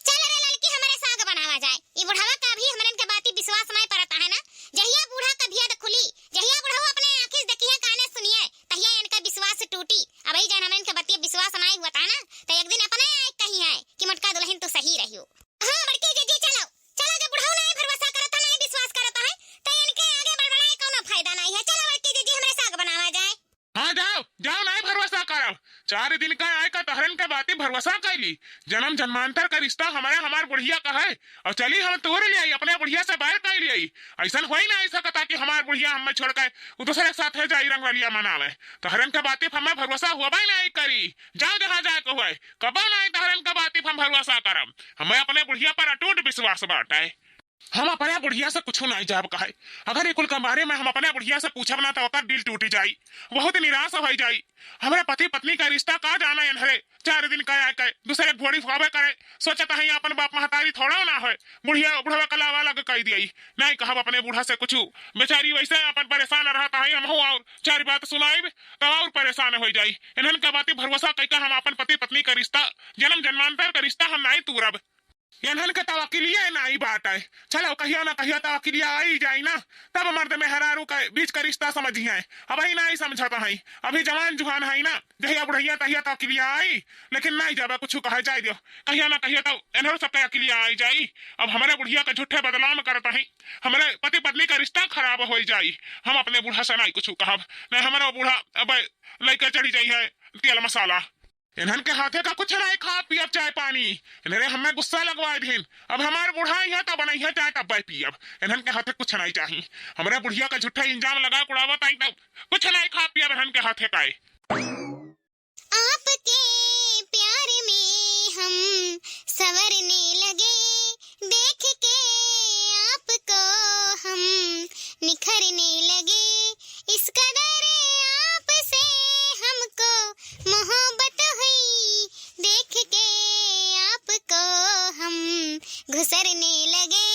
चल रे ललकी, हमरे साग बनावा जाए। ई बुढ़वा का अभी हमरन के बाती विश्वास नाई परत है ना। जहिया बूढ़ा का भेद खुली, जहिया बुढ़ऊ अपने आँखी से देखिए, काने सुनिए, तहिया इनका विश्वास टूटी। अबही जौन हमरन के बाती विश्वास नाई हुआ था ना, तो एक दिन अपने आए कही है कि मोटका दुल्हन तू सही रहियो। हाँ बड़की जीजी, चलो, चलो, जब बुढ़ऊ नाई भरोसा करत है, नाई विश्वास करत है, तो इनके आगे बड़बड़ाए कौनो फायदा नाई है। चलो बड़की जीजी, हमरे साग बनावा जाए। हाँ, जाओ, जाओ, नाई भरोसा करब। चार दिन का आए का तोहरन के बाती भरोसा कैली। जन्म जन्मांतर का रिश्ता हमारे, हमार बुढ़िया का है। और चली हम तोड़ ले आई, अपने बुढ़िया से बैर कैली आई। ऐसन होई ना सकता कि हमार बुढ़िया हमें छोड़ के उ दूसरे के साथ है जाई रंगरलिया मनावे। तोहरन के बाती पर हमें भरोसा हुआ भाई नाई करी। जाओ जहाँ जाए के हुए, कबो नाई तोहरन के बाती पर हम भरोसा करब। हमें अपने बुढ़िया पर अटूट विश्वास बाटे। हम अपने बुढ़िया से कुछो नाई जाब कहे। अगर ई कुल के बारे में हम अपने बुढ़िया से पूछब ना, तो ओकर दिल टूटी जाई, बहुत निराश होई जाई। हमरे पति पत्नी का रिश्ता का जाना इन्हरे। चार दिन का आके दूसरे घोड़ी फुआवे करे, सोचत हई अपन बाप महतारी थोड़ा ना होए। बुढ़िया बुढ़वा का लावा लग कई दियाई। नाई कहब अपने बूढ़ा से कुछू, बेचारी वैसे अपन परेशान रहत हई, हमहू और चार बात सुनाइब तो और परेशान होई जाई। इन्हन का बाती भरोसा कई का हम अपन पति पत्नी का रिश्ता, जन्म जन्मांतर का रिश्ता हम नाई तूरब। इन्हन के तवकिलिया नाई बाटे। चलो, कहियो ना कहियो तवकिलिया आई जाई ना, तब मर्द मेहरारू के बीच का रिश्ता समझिहैं। अबही नाई समझत हई, अभी जवान जुहान हई ना, जहिया बुढ़िया तहिया तवकिलिया आई, लेकिन नाई जाबे कुछू कहे जाए दियो। कहियो ना कहियो तो इन्हरो सबके अकिलिया आई जाई। अब हमरे बुढ़िया के झूठे बदनाम करत हई, हमरे पति पत्नी का रिश्ता खराब होई जाई। हम अपने बूढ़ा से नाई कुछू कहब, नाई हमरो बूढ़ा अब लइके चढ़ी जाई है तेल मसाला। इन्हन के हाथे का कुछ नाई खाब पियब चाय पानी। इन्हरे हमें गुस्सा लगवाए दिहिन। अब हमार बुढ़ाई है तब नहीं है चाय तब पियब। इन्हन के हाथे कुछ नाई चाही। हमरे बुढ़िया का झूठा इंजाम लगा उड़ावत आई तब कुछ नाई खाब पियब इन्हन के हाथे का। आपके प्यार में हम संवरने लगे, देख के आपको हम निखरने लगे, इस कदर आपसे हमको मोहब्बत हुई, देख के आपको हम घुसरने लगे।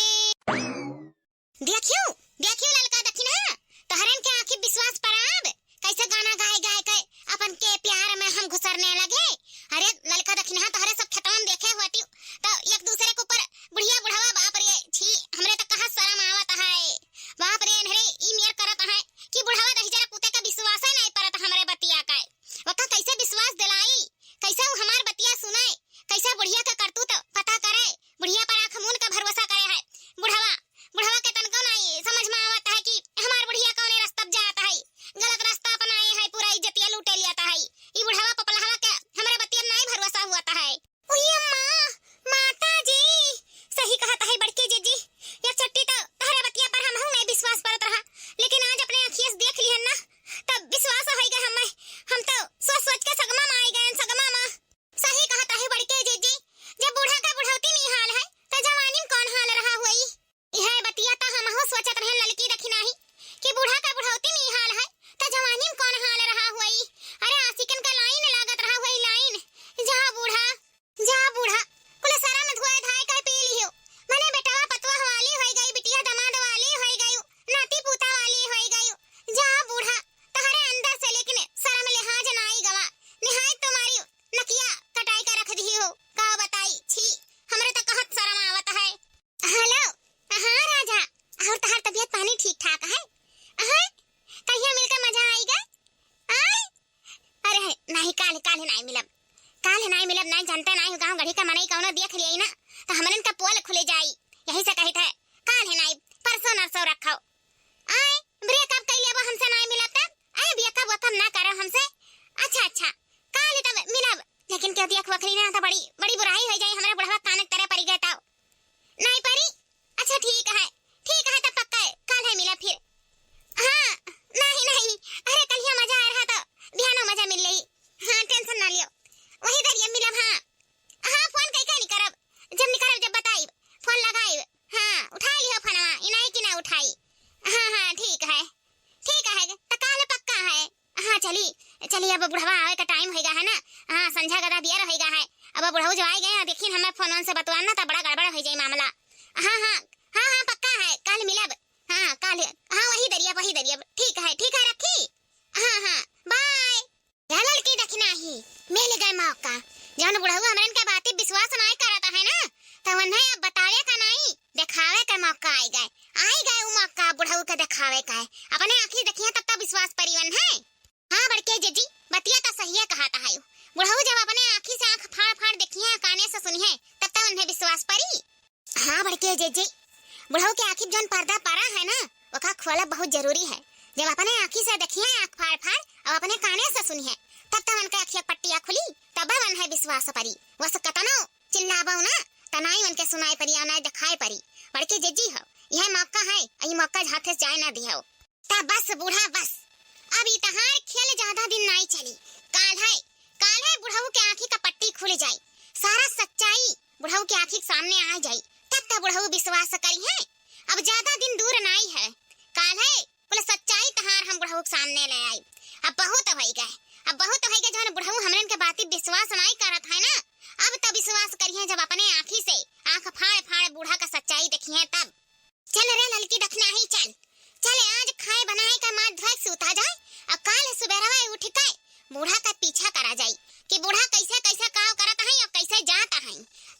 देखियो, देखियो ललका दखिनहा, तोहरन के आँखी विश्वास पर आब, कैसे गाना गाए गाए के अपन के कौनो देख लियाई ना, त हमरन का पोल खुले जाई। यही से कहित है, काल्हे नाई, परसों नरसों रखो। आए, breakup कइ लेबो हमसे नाई मिलब तब? आए, breakup वेकअप ना करो हमसे। अच्छा, अच्छा, काल्हे तब मिलब, लेकिन केहू देख वख ली ना त बड़ी, बड़ी बुराई होइ जाई, हमरा बुढ़वा कानक तरे परी गए तब। नाई परी? अच्छा, ठीक है, ठीक है, तब पक्का है, काल्हे मिलब फिर। हाँ, नहीं, नहीं, अरे, कलिया मजा आए रहा तो बिहानो मजा मिल लेई। हाँ, tension ना लियो, वही दरिया मिलब। हाँ, हाँ, phone कई का नहीं करब, जब नहीं करब, जब बताइब, phone लगाइब। हाँ, उठाई लियो फोनवा, ई नाई कि ना उठाई। हाँ, हाँ, ठीक है, ठीक है, त काल्हे पक्का है। हाँ, चली, चली, अब बुढ़वा आवे का time होइगा है ना। हाँ, संझा गदा बियर होइगा है। अब बुढ़ऊ जो आइ गए हैं, देखिन हमें फोन वोन से बतवान ना, त बड़ा गड़बड़ होइ जाई मामला। हाँ, हाँ, हाँ, हाँ, पक्का है, काल्हे मिलब। हाँ, काल्हे, हाँ, वही दरिया, वही दरिया। ठीक है, ठीक है, रखी। हाँ, हाँ, bye। या ललकी दखिनाही, मिल गए मौका। जौन बुढ़ऊ हमरन के बाती विश्वास नाई करत है ना, त उन्हें अब बतावे का नाई, देखावे का मौका आइ गए। आइ गए उ मौका बुढ़ऊ के देखावे का है। अपने आँखी देखिए तब तो विश्वास परी उन्हें। हाँ बड़के जीजी, बतिया त सहिए कहत है। बुढ़ऊ जब अपने आँखी से आँख फाड़ फाड़ देखिए, काने से सुनिए, तब तो उन्हें विश्वास परी। हाँ बड़के जीजी, बुढ़ऊ के आँखी जौन पर्दा परा है ना, ओका खोलब बहुत जरूरी है। जब अपने आँखी से देखिए आँख फाड़ फाड़ और अपने काने से सुनिए, तब तो उनके आँखिया पट्टिया खुली, तब उन्हें विश्वास परी। वस कतनो चिल्लाबो ना, त नाई उनके सुनाई परी और नाई देखाई परी। बड़के जीजी हो, यह मौका है, ई मौका हाथे से जाए ना दिहो। त बस बूढ़ा बस, अब ई तहार खेल ज्यादा दिन नाई चली। काल्हे, काल्हे बुढ़ऊ के आँखी का पट्टी खुल जाई, सारा सच्चाई बुढ़ऊ के आँखी के सामने आ जाई, तब त बुढ़ऊ विश्वास करिहे। अब ज्यादा दिन दूर नाई है, काल्हे कुल सच्चाई तहार हम बुढ़ऊ के सामने ले आई। अब बहुत होइ गए, अब बहुत होइ गए, जौन बुढ़ऊ हमरन के बाती विश्वास नाई करत है ना, अब त विश्वास करिहे जब अपने आँखी से आँख फाड़ फाड़ बूढ़ा का सच्चाई देखिहे तब। चल रे ललकी दखिनाही, चल, चल आज खाए बनाए का माथ धोए के सूता जाए, अब काल्हे सुबेरवा उठ के बूढ़ा का पीछा करा जाई कि बूढ़ा कैसे कैसे काम करत है और कैसे जात है,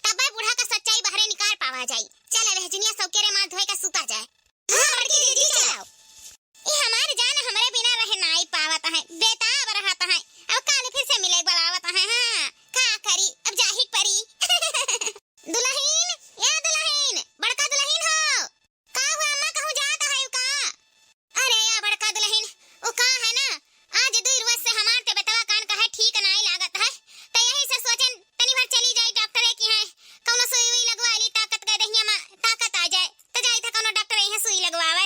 तब बूढ़ा का सच्चाई बहरे निकाल पावा जाई। चल अब हजनिया सौकेरे माथ धोए के सूता जाए। हाँ बड़की जीजी चलाओ। ई हमार जान हमरे बिना रह नाई पावत है, बेताब रहत है, अब काल्हे फिर से मिले बुलावत है। हाँ का करी, अब जाही परी। दुलहिन, ए दुलहिन, बड़का दुलहिन हो। का हुआ अम्मा, कहूँ जात है का? अरे या बड़का दुलहिन, उ का है ना, आज दुई रोज से हमार तबियतवा कान का है ठीक नाई लागत है, त यही से सोचेन तनी भर चली जाई डॉक्टरे की है, कौनो सुई उई लगवा ली, ताकत गए दहिया मा ताकत आ जाए, त जाई था कौनो डॉक्टर यहाँ सुई लगवावे।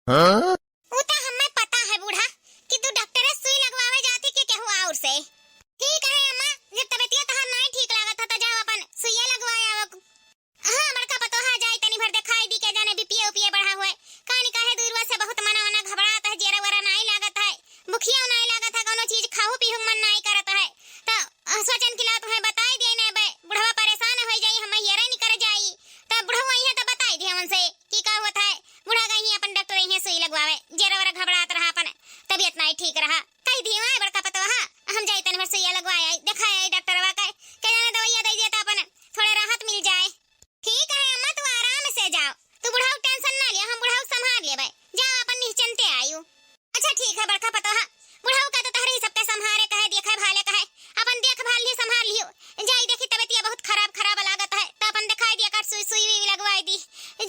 हाँ? उ त हमें पता है बूढ़ा कि तू डॉक्टरे सुई लगवावे जाती कि केहू और से। ठीक है अम्मा, जब तबियतिया तहार नाई ठीक लागत है त जाओ अपन सुइया लगवाए आवो। हाँ बड़का पतोहा, जाई तनी भर देखाई दी के जाने बीपीए उपीए बढ़ा हुए। कानी काहे दूरवा से बहुत मना वना घबरात है, जेरा वरा नाई लागत है, बुखिया नाई लागत है, कौनो चीज खाहू पीहू मन नाई करत है। त सोचन कि ला तुम्हें बताई दिए ना बे, बुढ़वा परेशान हो जाई, हम हेरा नहीं कर जाई। त बुढ़वा यहाँ त बताई दिए उनसे कि का होत है, बुढ़ा गई अपन डॉक्टर यहाँ सुई लगवावे, जेरा वरा घबरात रहा, अपन तबियत नाई ठीक रहा। कही दिए बड़का पतोहा, हम जाई तनी भर सुइया लगवाए आई, देखाए आई डॉक्टरवा के, के जाने दवाइया दे दिया त अपन थोड़े राहत मिल जाए। ठीक है अम्मा, तू आराम से जाओ, तू बुढ़ऊ tension ना लिया, हम बुढ़ऊ संभाल लेबे। जाओ अपन निश्चिंते आयु। अच्छा ठीक है बड़का पतोहा, बुढ़ऊ का तो तहरे ही सबके संभारे कहे, देखे भाले कहे, अपन देखभाल लियो, संभाल लियो। जाई देखी तबियतिया बहुत खराब खराब लागत है, त अपन देखाई दिया कर सुई सुई भी लगवाई दी।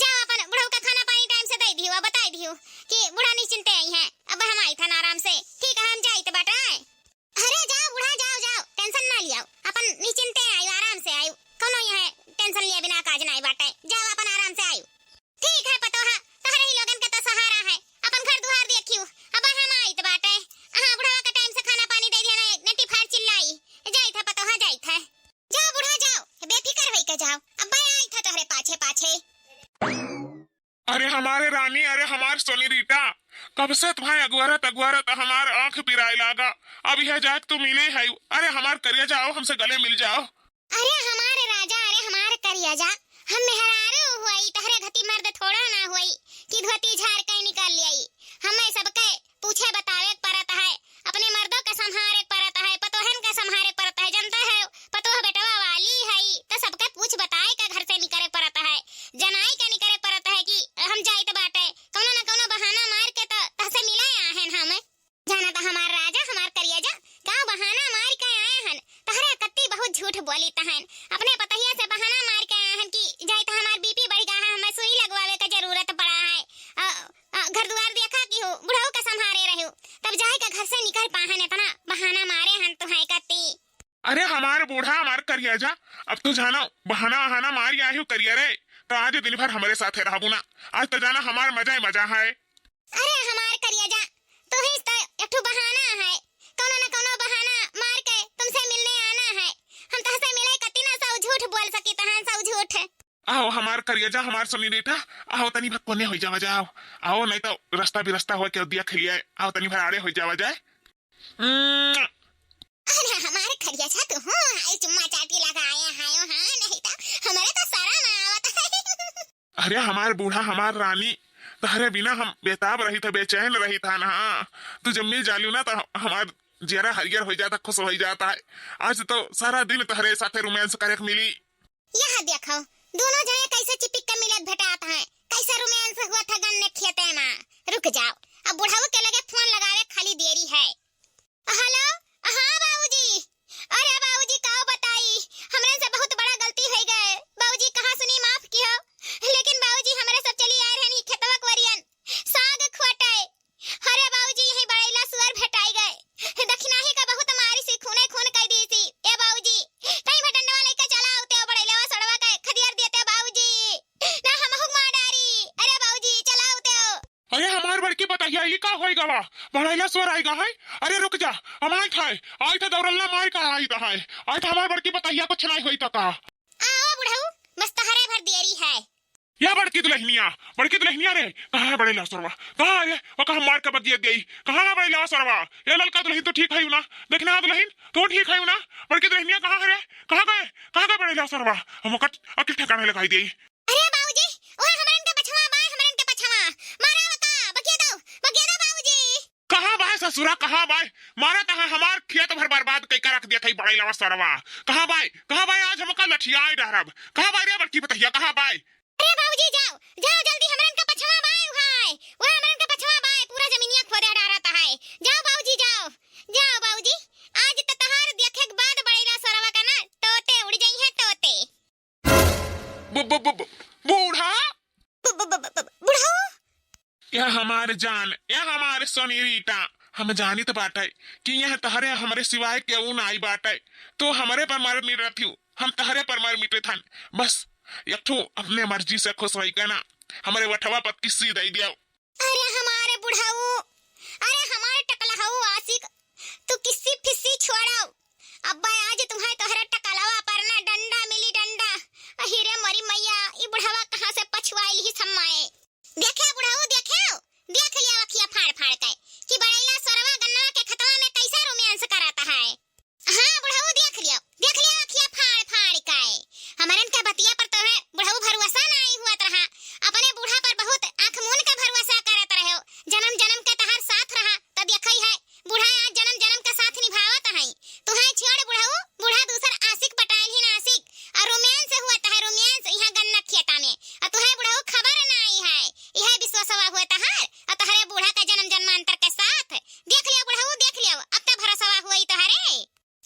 जाओ अपन बुढ़ऊ का खाना पानी time से दे दियो, बताई दियो कि बुढ़ा निश्चिंते आई हैं, अब हम आई थन आराम से। ठीक है हम जाई त बाटे। अरे जाओ बूढ़ा, जाओ, जाओ, tension ना लियाओ, अपन निश्चिंते आयु, आराम से आयु, कौनो यहाँ tension लिया बिना काज नाई बाटे, जाओ अपन आराम से आयु। ठीक है पतोहा, तहरे ही लोगन के तो सहारा है, अपन घर दुआर देखियो, अब हम आइत बाटे। हाँ बुढ़वा के time से खाना पानी दे दिया ना, नेटी फाड़ चिल्लाई, जाइत है पतोहा, जाइत है। जाओ बूढ़ा जाओ, बेफिकर होई के जाओ, अब आइत है तोहरे पाछे पाछे। अरे हमारे रानी, अरे हमार सोनी रीटा, कब से तुम्हें अगुआरत अगुआरत हमार आँख पिराए लागा। अब यह जात तू मिले है, अरे हमार करिया जाओ, हमसे गले मिल जाओ। अरे हमारे राजा, अरे हमारे करिया जा, हम मेहरारू हुई, तहरे घती मर्द थोड़ा ना हुई कि धोती झार के निकाल लियाई। हमें सबके पूछे बतावे के परत है, अपने मर्दों के संभारे के परत है, पतोहन के संभारे के परत है, जनता है पतोह बेटवा वाली है, त सबके पूछ बताए के घर से निकरे के परत है, जनाई के निकरे के परत है कि हम जाइत बाटे, कौनो न कौनो बहाना मार के त तहसे मिले आए हैं हम। जाना त हमार राजा, हमार करिया जा, का बहाना मार के आए हन, तहरे कत्ती बहुत झूठ बोली तहन, अपने पतहिया करिया जा, अब तू जानो, बहाना वहाना मार आए हो करिया रे, तो आज दिन भर हमरे साथे रहबू ना। आज तो जाना हमार मजा ही मजा है। अरे हमार करिया जा, तू ही तो एक ठो बहाना है, कौनो न कौनो बहाना मार के तुमसे मिलने आना है। हम तहसे मिले कती ना सौ झूठ बोल सकी तहन सौ झूठ। आओ हमार करिया जा, हमार सोनी बेटा, आओ तनी भर कोने हो जावा जाओ। आओ नहीं तो रास्ता भी रास्ता हो के दिया खेलिया, आओ तनी भर आड़े हो जावा जाए। उम्म। अरे हमार करिया जा तू, हूँ, आई चुम्मा चाटी लगाए आयो, हाँ, नहीं तो हमारे तो शर्म आवत है। अरे हमार बूढ़ा, हमार रानी, तहरे बिना हम बेताब रही था, बेचैन रही था ना। तू जब मिल जालू ना तो हमार जियरा हरियर हो जाता, खुश हो जाता है। आज तो सारा दिन तहरे साथे रोमांस करे के मिली। यह देखो, दोनों जने कैसे चिपिक के मिलत भेटात हैं, कैसे रोमांस हुआ था गन्ने खेते में। रुक जाओ, अब बुढ़ऊ के लगे फोन लगावे खाली देरी है। हेलो, हाँ बाबूजी। अरे बाबूजी, का बताई, हमरे से बहुत बड़ा गलती हो गए बाबूजी, कहाँ सुनी माफ कियो, लेकिन बाबूजी हमरे सब चली आए रहनी खेतवा कोरियन, साग खोटे। अरे बाबूजी, यही बड़ैला सुअर भेटाई गए, दखिनाही का बहुत मारी सी, खूने खून कई दी सी। ए बाबूजी, कहीं भटंडवा लेके चला आते हो बड़ैला सड़वा के खदियार देते बाबूजी, ना हम हुक मार डारी। अरे बाबूजी, चला आते हो। अरे हमार बड़की पतहिया, ई का होई गवा? बड़ैला स्वर आई गा है। अरे रुक जा, हम आइत है, आइत है दौड़ल्ला मार का आइत है। आइत हमार बड़की पतहिया, कुछ नहीं होई तो का? आओ बुढ़ऊ, बस तहरे भर देरी है। या बड़की दुल्हनिया, बड़की दुल्हनिया रे, कहाँ है बड़ैला स्वरवा? कहाँ है रे? वो कहाँ मार के बगिया गई? कहाँ है बड़ैला स्वरवा? ये ललका दुल्हन तो ठीक है ना? देखना दुल्हन, तो ठीक है ना? बड़की दुल्हनिया कहाँ है रे? कहाँ गए? कहाँ गए बड़ैला स्वरवा? हम ओकर अकिल ठिकाने लगाई दी। अरे बाबूजी, ओए हमरन के पछवा बाय, हमरन के पछवा। मारा वका, बगिया दो, बगिया दो बाबूजी। कहाँ बाय ससुरा, कहाँ बाय? मारा तहाँ हमार खेत भर बर्बाद कई के रख दिया था ई बड़ैलवा सरवा। कहाँ बाय, कहाँ बाय? आज हमका लठियाए डहरब। कहाँ बाय रे बड़की पतहिया, कहाँ बाय? अरे बाबूजी जाओ, जाओ जल्दी, हमरन के पछवा बाय उहाय। ओए हमरन के पछवा बाय, पूरा जमीनिया खोदे डारत है। जाओ बाबूजी जाओ, जाओ बाबूजी। आज त तहार देखे के बाद बड़ैला सरवा का ना तोते उड़ जाई है तोते। बु-, बु-, बु-, बु-, बूढ़ा। बु-, बु-, बु-, बु-, बु-, बुढ़ऊ। यह हमार जान, यह हमार सोनीरीटा, हम जानित बाटे कि यह तहरे हमरे सिवाय केहू नाई बाटे। तू हमरे पर मर मिटत हू, हम तहरे पर मर मिटत हन। बस एक ठो अपने मर्जी से खुश होई के ना, हमरे वठवा पर किस्सी दे दियो। अरे हमारे बुढ़ऊ, अरे हमारे टकलहऊ आशिक, तू किस्सी फिस्सी छोड़ाओ। अब्बा आज तुम्हें तोहरे टकलवा पर ना डंडा मिली डंडा। अहि रे मोरी मैया, ई बुढ़वा कहाँ से पछुआइल ही सम्माए। देखे बुढ़ऊ, देखे, देख लिया अखिया फाड़ फाड़ के कि बड़ैला सरवा गन्नवा के खतवा में कैसे रोमांस करत है। हाँ बुढ़ऊ, देख लियो, देख लियो अखिया फाड़ फाड़ के। हमरन के बतिया पर तोहे बुढ़ऊ भरोसा नाई हुअत रहा, अपने बूढ़ा पर बहुत आँख मून के भरोसा करत रहे हो। जन्म जन्म के तहार साथ रहा, त देखई है, बूढ़ा आज जन्म जन्म के साथ निभावत है। तुहे छोड़ बुढ़ऊ, बूढ़ा दूसर आशिक पटाइल ही नासिक, और रोमांस हुअत है, रोमांस यहाँ गन्ना खेता में, और तुहे बुढ़ऊ खबर नाई है, यह विश्वासवा हुआ तहार, और तहरे बूढ़ा का जन्म जन्मांतर के साथ। देख लियो बुढ़ऊ, देख लियो, अब त भरोसवा हुई तोहरे।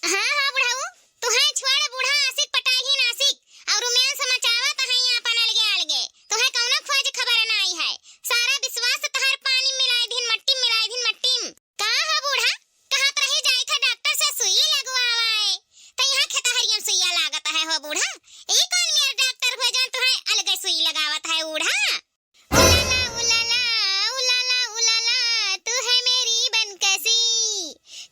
हाँ, हाँ, बुढ़ऊ, तुहे छोड़ बूढ़ा आशिक पटाही नासिक, और रोमांस मचावत है यहाँ अपन अलगे अलगे। तुहे कौनो खोज खबर नाई है। सारा विश्वास तहार पानी मिलाई दिन, मट्टी मिलाई दिन, मट्टी में। का हो बूढ़ा, कहत रही जाई था डॉक्टर से सुई लगवावे, त यहाँ खेतहरियन सुइया लागत है हो बूढ़ा। ई कौन मेर डॉक्टर हुए जौन तुहे अलगे सुई लगावत है बूढ़ा? उलाला, उलाला, उलाला, उलाला, तू है मेरी बनकसी।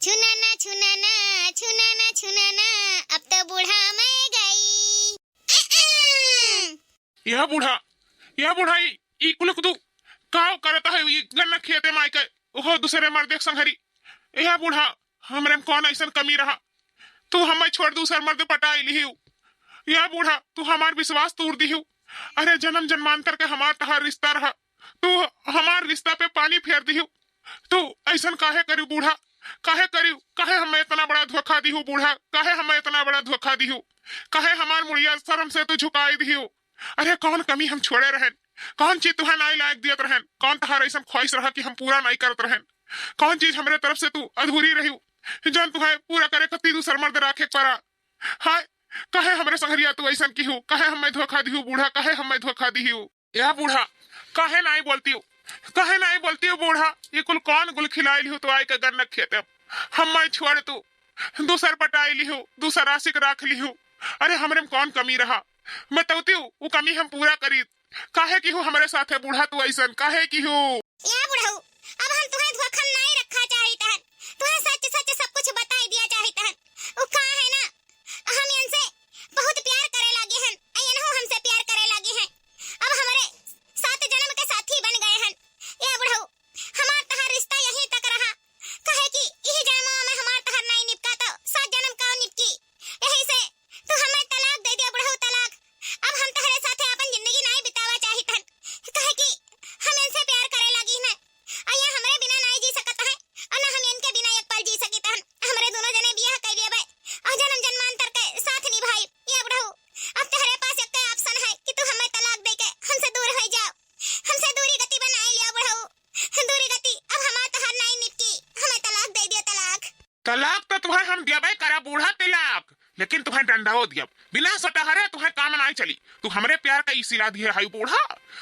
छुनाना, छुनाना, छुनाना, छुनाना, अब तो बूढ़ा मैं गई। या बूढ़ा, या बूढ़ा, ई, ई कुल तू का करत है? ई गन्ना खेते में आइके, ओहो, दूसरे मर्दे के संघरी। या बूढ़ा, हमरे में कौन ऐसन कमी रहा? तू हमें छोड़ दूसर मर्द पटाई लिहिउ। या बूढ़ा, तू हमार विश्वास तोड़ दिहिउ। अरे, जन्म जन्मांतर के हमार तहार रिश्ता रहा, तू हमार रिश्ता पे पानी फेर दिहिउ। तू ऐसन काहे करिउ बूढ़ा? काहे करिउ? काहे हमें इतना बड़ा धोखा दिहु बूढ़ा? काहे हमें इतना बड़ा धोखा दिहु? काहे हमार मुड़िया शर्म से तू झुकाई दिहु? अरे, कौन कमी हम छोड़े रहन? कौन चीज तुहे नाई लायक दियत रहन? कौन तहार ऐसन ख्वाहिश रहा कि हम पूरा नाई करत रहन? कौन चीज हमरे तरफ से तू अधूरी रहिउ, जौन तुहे पूरा करे खातिर दूसर मर्द राखे के पड़ा? हाय, काहे हमरे संघरिया तू ऐसन किहु? काहे हमें धोखा दिहु बूढ़ा? काहे हमें धोखा दिहु? या बूढ़ा, काहे नाई बोलतिउ? काहे नाई बोलतिउ बूढ़ा? ई कुल कौन गुल खिलाइल हो तो आइके गन्ना खेते? हमें छोड़ तू, दूसर पटाई लिहु, दूसर आशिक राख लिहु। अरे हमरे में कौन कमी रहा? बतौती उ कमी हम पूरा करी। काहे किहू हमरे साथे बूढ़ा तू अइसन? काहे किहू? या बुढ़ऊ, अब हम तुहैं धोखा में नाई रखा चाहित हन। तुहैं सच सच सब कुछ बताई दिया चाहित हन। उ का है ना, हम इनसे बहुत प्यार करे लागे हन, आ इनहू हमसे प्यार करे लागे हैं। अब हमरे सात जन्म के साथी बन गए हन। या बुढ़ऊ, हमार तहार रिश्ता यहीं तक रहा, काहे कि इही जन्मवा में हमार तहार नाई निपका तो सात जन्म का निपकी। यही से तू हमें तलाक दे दिया बुढ़ऊ, तलाक। अब हम तहरे साथे अपन जिंदगी नाई बितावा चाहित हन, काहे कि हम इनसे प्यार करे लागी न। आ ये हमरे बिना नाई जी सकत है, और न हम इनके बिना एक पल जी सकित हन। हमरे दोनों जने बियाह कर लेबे और जन्म जन्मांतर के साथ निभाई। ये बुढ़ऊ, अब तहरे पास एक option है कि तू हमें तलाक दे के हमसे दूर हो जाओ, हमसे दूरी गति बनाए लिया बुढ़ऊ। दूरी गति, अब हमार तहार नाई निपकी, हमें तलाक दे दियो, तलाक। तलाक तो तुहैं हम देबे करा बूढ़ा, तलाक, लेकिन तुहैं डंडा हो दियब। बिना सटहरे तुहैं काम नाई चली। तू हमरे प्यार का ई सिला दिहे है बूढ़ा,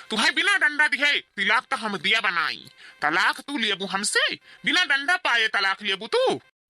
तुहैं बिना डंडा दिहे तलाक तो हम दिया बनाई। तलाक तू लेबू हमसे, बिना डंडा पाए तलाक लेबू तू?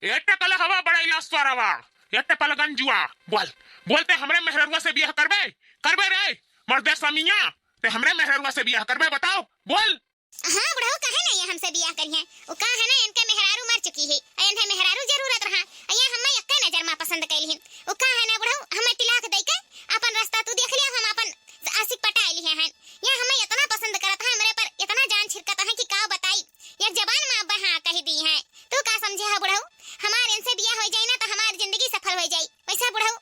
ए टकलहवा बड़ैला सरवा, ए टपलगंजुआ, बोल, बोलते हमरे मेहररुआ से बियाह करबे, करबे रे, मर्दे समिया, ते हमरे मेहररुआ से बियाह करबे, बताओ, बोल। हाँ बुढ़ऊ, काहे ना ये हमसे बियाह करिहें? उ का है ना, इनके मेहरारू मर चुकी है, अ इन्हें मेहरारू जरूरत रहा, अ ये हमें एक्के नजर मा पसंद कैली है। उ का है ना बुढ़ऊ, हमें तिलाक दे के अपन रास्ता तू देख लिया, हम अपन आशिक पटाए लिए हैं। ये हमें इतना पसंद करत है, हमरे पर इतना जान छिड़कत है कि का बताई। एक जबान मा अब हाँ कह दी है। तू का समझे है बुढ़ऊ, हमार इनसे बियाह हो जाई ना तो हमार जिंदगी सफल हो जाई। वैसे बुढ़ऊ,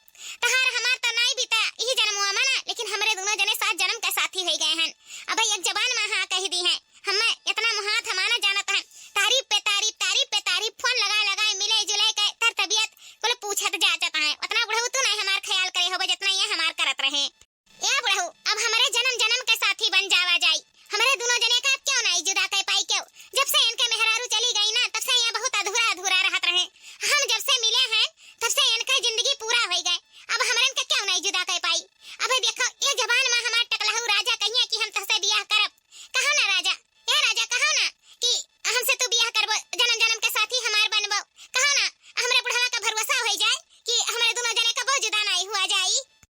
तहार हमार तो नाई बीता इही जन्मवा मा ना, लेकिन हमरे दोनों जने सात जन्म के साथी हो गए हैं। अब एक जबान मा हाँ कह दी है, हमें इतना मुहात हमारा जानत है, तारीफ पे तारीफ, तारीफ पे तारीफ, फोन लगाए लगाए, मिले जुले के तर तबियत कुल पूछत जाचत है। उतना बुढ़ऊ तू नहीं हमार ख्याल करे होबे जितना ये हमार करत रहे। ए बुढ़ऊ, अब हमरे जन्म जन्म के साथी बन जावा जाई। हमरे दोनों जने का अब क्यों नाई जुदा कर पाई क्यों? जब से इनके मेहरारू चली गई ना, तब से यहाँ बहुत अधूरा अधूरा रहत रहे। हम जब से मिले हैं, तब से इनका जिंदगी पूरा हो गए। अब हमरन के क्यों नाई जुदा कर पाई? अब देखो, ये जबान मा हमार टकलहू राजा कहिए कि हम तहसे बियाह करब। कहो ना राजा, ए राजा, कहो ना कि हमसे तू बियाह करबो, जन्म जन्म के साथी हमार बनबो। कहो ना, हमरे बुढ़वा का भरोसा हो जाए कि हमरे दोनों जने कबो जुदा नाई हुआ जाई।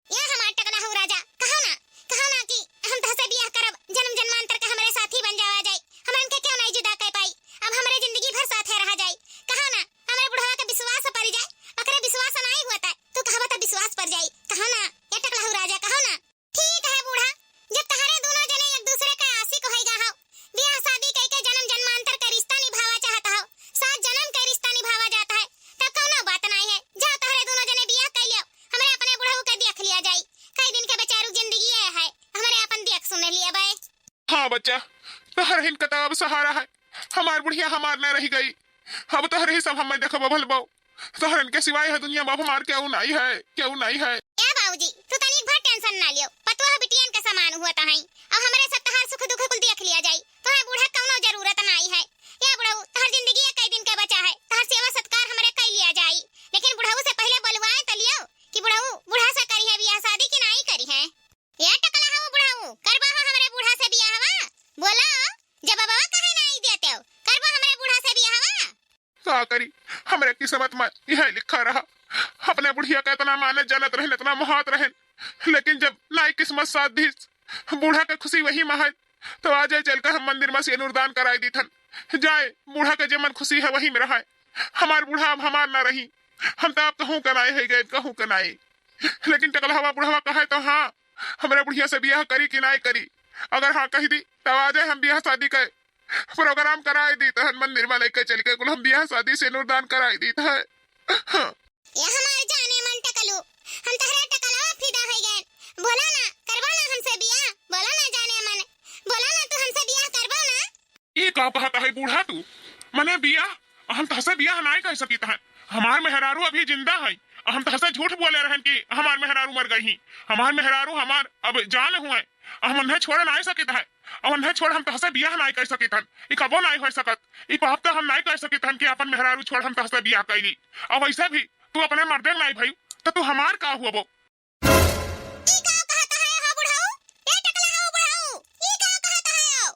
या हमार टकलहू राजा, कहो ना, कहो ना कि हम तहसे बियाह करब, जन्म जन्मांतर के हमरे साथी बन जावा जाई, हमरन के क्यों नाई जुदा कर पाई, अब हमरे जिंदगी भर साथे रहा जाई। कहो ना, हमरे बुढ़वा के विश्वास पर जाए, ओकरे विश्वास नाई होता, तू कहबा त विश्वास पर जाई। कहो ना, या टकलहू राजा, कहो ना। ठीक है बूढ़ा, जब तहरे दोनों जने एक दूसरे के आशिक होई गा हो, बियाह शादी कई के जन्म जन्मांतर के रिश्ता निभावा चाहत हो, सात जन्म के रिश्ता निभावा जात है, तब कौनो बात नाई है। जाओ तहरे दोनों जने बियाह कई लियो, हमरे अपने बुढ़ऊ के देख लिया जाई। कई दिन के बेचारू जिंदगी ये है, हमरे अपन देख सुन लिया बे। हाँ बच्चा, तहरहिन का तो अब सहारा है, हमार बुढ़िया हमार न रह गई। अब तहरे ही सब हमें देखबो भलबो। तहरन के सिवाय है दुनिया मा हमार केहू नाई है, केहू नाई है। ए बाबूजी, तू तनिक भर tension ना लियो, पतोह बिटियन के समान हुआ तहई। अब हमरे सब तहार सुख दुख कुल देख लिया जाई, तोहे बूढ़ा कौनो जरूरत नाई है। ए बुढ़ऊ, तहर जिंदगी एक ही दिन के बचा है, तहर सेवा सत्कार हमरे कई लिया जाई, लेकिन बुढ़ऊ से पहले बोलवाए तो लियो कि बुढ़ऊ बूढ़ा से करी है बियाह शादी कि नाई करी है। ए टकलहू बुढ़ऊ, करबा हो हमरे बूढ़ा से बियाहवा? बोलो, जवाबवा काहे नाई देते हो? करबा हमरे बूढ़ा से बियाहवा? का करी, हमरे किस्मत मा यह लिखा रहा। अपने बुढ़िया का इतना मानत जानत रहन, इतना मोहात रहन, लेकिन जब नाई किस्मत साथ दी, बूढ़ा के खुशी वही मा है, तो आज चल के हम मंदिर मा सेनुर दान कराई दीथन। जाए, बूढ़ा के जे मन खुशी है वही मा रहे। हमार बूढ़ा अब हमार ना रही, हम तो आप कहूँ के नाई है गए, कहूँ के नाई। लेकिन टकलहवा बुढ़वा कहे तो हाँ, हमरे बुढ़िया से बियाह करी कि नाई करी? अगर हाँ कह दी, तब आ जाए हम बियाह शादी के program कराए दी, तहन मंदिर मा लेके चल के कुल हम बियाह शादी सेनुर दान कराए दी, तहन। हाँ। ए हमार जाने मन टकलू, हम तहरे टकलवा फिदा हो गए। बोला ना, करवा ना हमसे बियाह, बोला ना जाने मन, बोला ना तू हमसे बियाह करवा ना। ई का कहत है बूढ़ा तू? मने बियाह? हम तहसे बियाह नाई कर सकित है। हमार मेहरारू अभी जिंदा है। हम तहसे झूठ बोले रहन कि हमार मेहरारू मर गई ही। हमार मेहरारू हमार अब जान हुए। हम उन्हें छोड़ नाई सकित है। अब उन्हें छोड़ हम तहसे बियाह नाई कर सकित हन। ई कबो नाई हो सकत। ई पाप तो हम नाई कर सकित हन कि अपन मेहरारू छोड़ हम तहसे बियाह कैली। अब वैसे भी तू अपने मर्दे नाई भई, तो तू हमार का हुआ? ई का कहत है हो बुढ़ऊ? ए टकला हो बुढ़ऊ, ई का कहत है हो?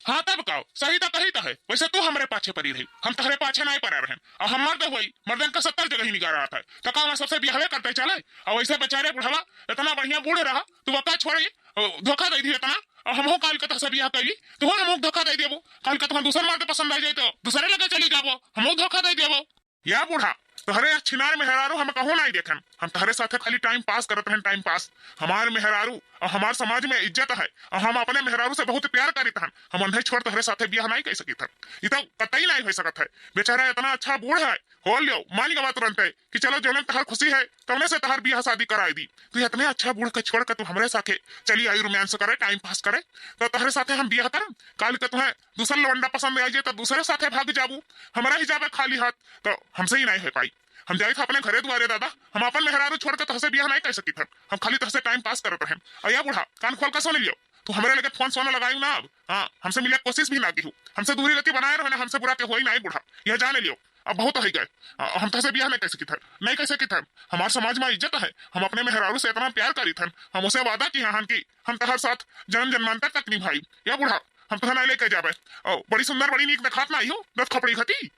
हाँ तब का, अब सही तो कही तो है, वैसे तू हमरे पाछे परी रही, हम तहरे पाछे नाहीं परा रहन। अब हम मर्द होई, मर्दन का सत्तर जगह ही निगाह रहत है, तो का हम सबसे बियाहवे करते चले? और वैसे बेचारे बुढ़वा इतना बढ़िया बूढ़ रहा, तू वका छोड़ी, अ, धोखा दे दी इतना, और हमहू काल के तहसे बियाह कैली, तू हमहू धोखा दे देबो, काल के तुहां दूसर मर्द पसंद आ जाए तो दूसरे लगे चली जाबो, हमहू धोखा दे देबो। या बूढ़ा, तोहरे छिनार मेहरारू हम कहूँ नाहीं देखन। हम तोहरे साथे खाली टाइम पास करत रहन, टाइम पास। हमार मेहरारू और हमार समाज में इज्जत है, और हम अपने मेहरारू से बहुत प्यार करीत हन। हम उन्हें छोड़ तोहरे साथे बियाह नाहीं कर सकित हन। ई तो कतई नाहीं हो सकत है। बेचारा इतना अच्छा बूढ़ है, हो लियो, मान गवा तुरंत है कि चलो जौन तोहर खुशी है, तौने से तोहर बियाह शादी कराई दी। तू इतने अच्छा बूढ़ के छोड़ के तू हमरे साथे चली आई रोमांस करे, टाइम पास करे, तो तोहरे साथे हम बियाह करम। काल के तुहें दूसर लवंडा पसंद आ जाए तो दूसरे साथे भाग जाबू, हमरा ही जाबे खाली हाथ, तो हमसे ही नाहीं हो पाई। हम जाइत है अपने घरे दुआरे दादा, हम अपन मेहरारू छोड़ के तोहसे बियाह नाहीं कर सकित हन। हम खाली तोहसे टाइम पास करत रहन। और या बूढ़ा, कान खोल के सुन लियो, तू हमरे लगे फोन सोना लगायू ना अब। हाँ, हमसे मिले कोशिश भी ना की हूँ, हमसे दूरी रखी बनाए रहो ना, हमसे बुरा के होई नाहीं बूढ़ा, यह जाने लियो। अब बहुत हो गए, अ, हम तोहसे बियाह नाहीं कर सकित हन, नाहीं कर सकित हन। हमार समाज में इज्जत है, हम अपने मेहरारू से इतना प्यार करीत हन, हम उसे वादा किया हन कि हम तोहर साथ जन्म जन्मांतर तक निभाई। या बूढ़ा, हम तोहरा नाहीं लेके जाबे। ओ, बड़ी सुंदर, बड़ी नीक देखात नाहीं हो, दत खपड़ी खती।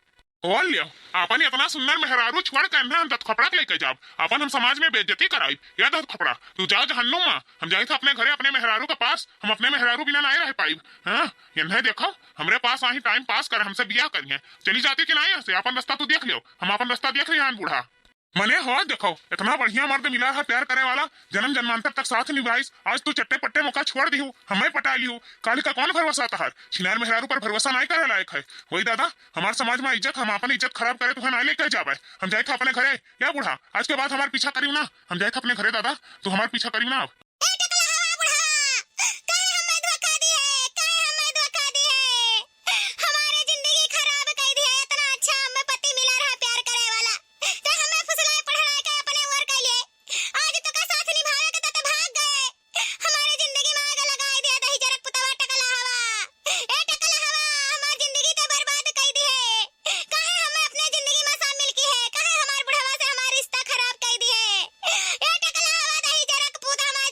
ओ लियो, आपन इतना सुंदर मेहरारू छोड़ के इन्हें हम दत खपड़ा के लेके जाब, आपन हम समाज में बेइज्जती कराई। या दत खपड़ा, तू जा जहन्नुम में, हम जाइत है अपने घरे अपने मेहरारू के पास, हम अपने मेहरारू बिना नाहीं रह पाइब। हाँ, इन्हें देखो, हमरे पास आही टाइम पास कर, हमसे बियाह करिए। चली जाती कि नाहीं यहाँ से, आपन रास्ता तू देख लियो, हम आपन रास्ता देख रही हन बूढ़ा। मने हो देखो, इतना बढ़िया मर्द मिला है प्यार करे वाला, जन्म जन्मांतर तक साथ निभाइस, आज तू चट्टे पट्टे मौका छोड़ दिहू, हमें पटा लिहू, काल का कौन भरोसा तहार? छिनार मेहरारू पर भरोसा नाहीं करे लायक है। वही दादा, हमार समाज में इज्जत, हम आपन इज्जत खराब करे तुहें नाहीं लेके जाबे। हम जाइत है अपने घरे। या बूढ़ा, आज के बाद हमार पीछा करियो ना, हम जाइत है अपने घरे दादा, तू हमार पीछा करियो ना अब। ए टकला हवा बुढ़वा, काहे हमें धोखा दिहे, काहे हमें धोखा दिहे? हमारे जिंदगी खराब कर दिहे, इतना अच्छा हमें पति मिला रहा प्यार करे वाला, ते हमें फुसलाए पढ़ाए के अपने ओर कर लिए। आज तो का साथ निभावे के ते भाग गए, हमारे जिंदगी में आग लगाए दिया दही जरक पुतवा टकला हवा। ए टकला हवा, हमार जिंदगी ते बर्बाद कर दिहे। काहे हमें अपने जिंदगी में शामिल किहे, काहे हमार बुढ़वा से हमार रिश्ता खराब कर दिहे? ए टकला हवा दही जरक पूत हमार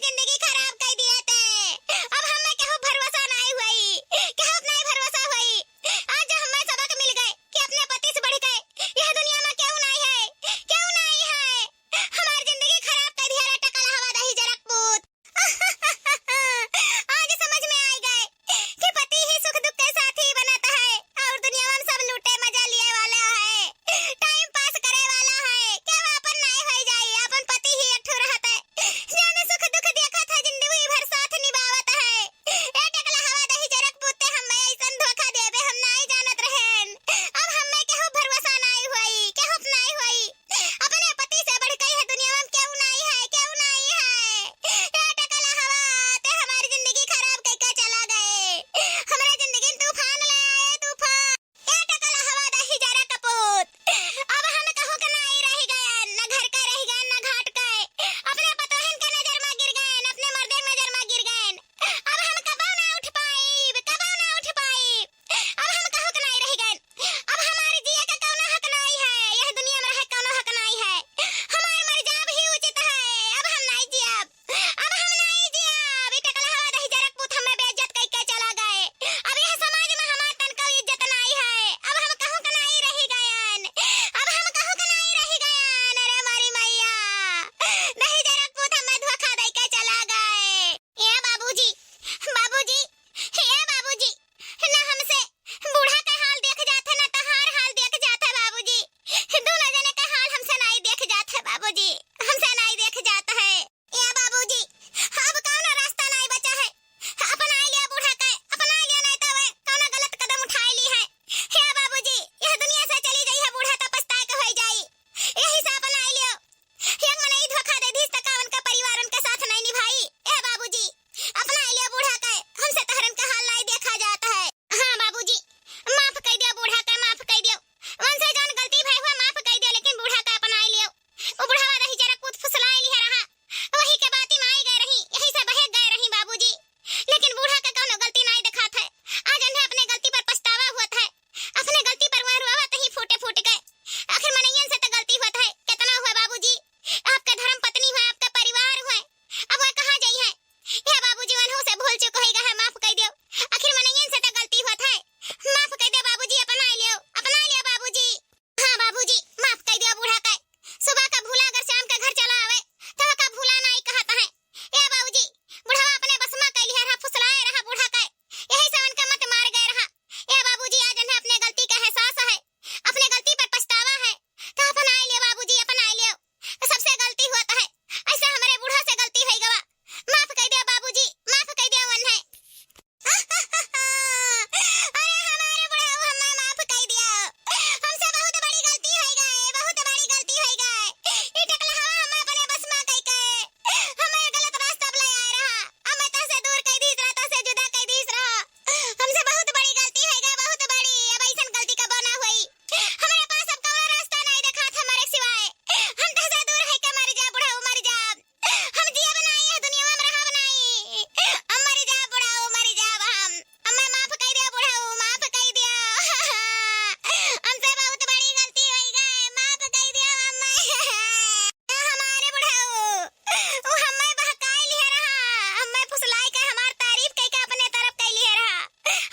फुसलाई के हमार तारीफ कई के अपने तरफ कई लिहे रहा।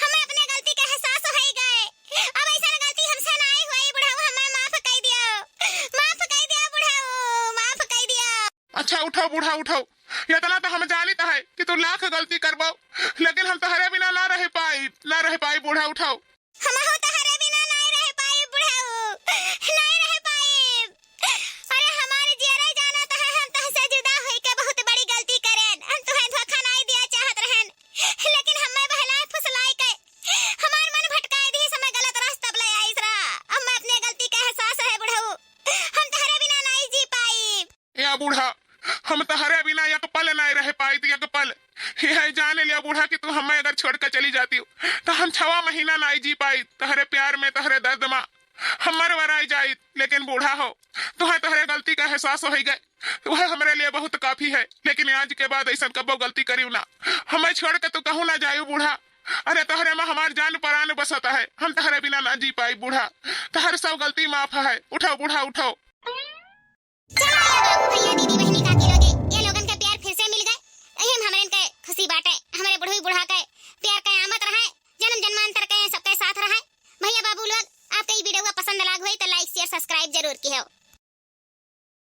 हमें अपने गलती के एहसास होई गए। अब ऐसा गलती हमसे नाई होई बुढ़ऊ, हमें माफ कई दियो, माफ कई दियो बुढ़ऊ, माफ कई दियो। अच्छा उठाओ बूढ़ा उठाओ, इतना तो हम जानित है कि तू लाख गलती करबो, लेकिन हम तोहरे बिना ना रह पाई, ना रह पाई बूढ़ा उठाओ। हमहू तोहरे बिना नाई रह पाई बुढ़ऊ, नाई रह पाई। अरे हमारे जियरा जाना तो है, हम तोहसे जुदा होई के बहुत बड़ी गलती करेन। हम तुहे धोखा नाई दिया चाहत रहन, लेकिन हमें बहलाए फुसलाए के हमार मन भटकाए दी, समय गलत रास्ता पे ले आइस रहा। अब मैं अपने गलती का एहसास है बुढ़ऊ, हम तोहरे बिना नाई जी पाई। या बूढ़ा, हम तोहरे बिना एक पल नाई रह पाई, एक पल। यह जान लिया बूढ़ा कि तू हमें अगर छोड़ के चली जाती हो, तो हम छवा महीना नाई जी पाई। तोहरे प्यार में, तोहरे दर्द में हम मर वराई जाई। लेकिन बूढ़ा हो, तुहे तोहरे गलती का एहसास हो गए, वह हमरे लिए बहुत काफी है। लेकिन आज के बाद ऐसा कबो गलती करियो ना, हमें छोड़ के तू कहूँ ना जायू बूढ़ा। अरे तोहरे में हमार जान परान बसत है, हम तोहरे बिना ना जी पाई बूढ़ा। तोहर सब गलती माफ है, उठाओ बूढ़ा उठाओ। चलो ये बाबू भैया दीदी बहनी काकी लोगे, ये लोगन के प्यार फिर से मिल गए, यही में हमरे इनके खुशी बाटे। हमरे बुढ़ऊ बूढ़ा के प्यार कयामत रहे, जन्म जन्मांतर के सबके साथ रहे। भैया बाबू लोग, आपके ई वीडियो पसंद लाग होई तो like share subscribe जरूर किहो।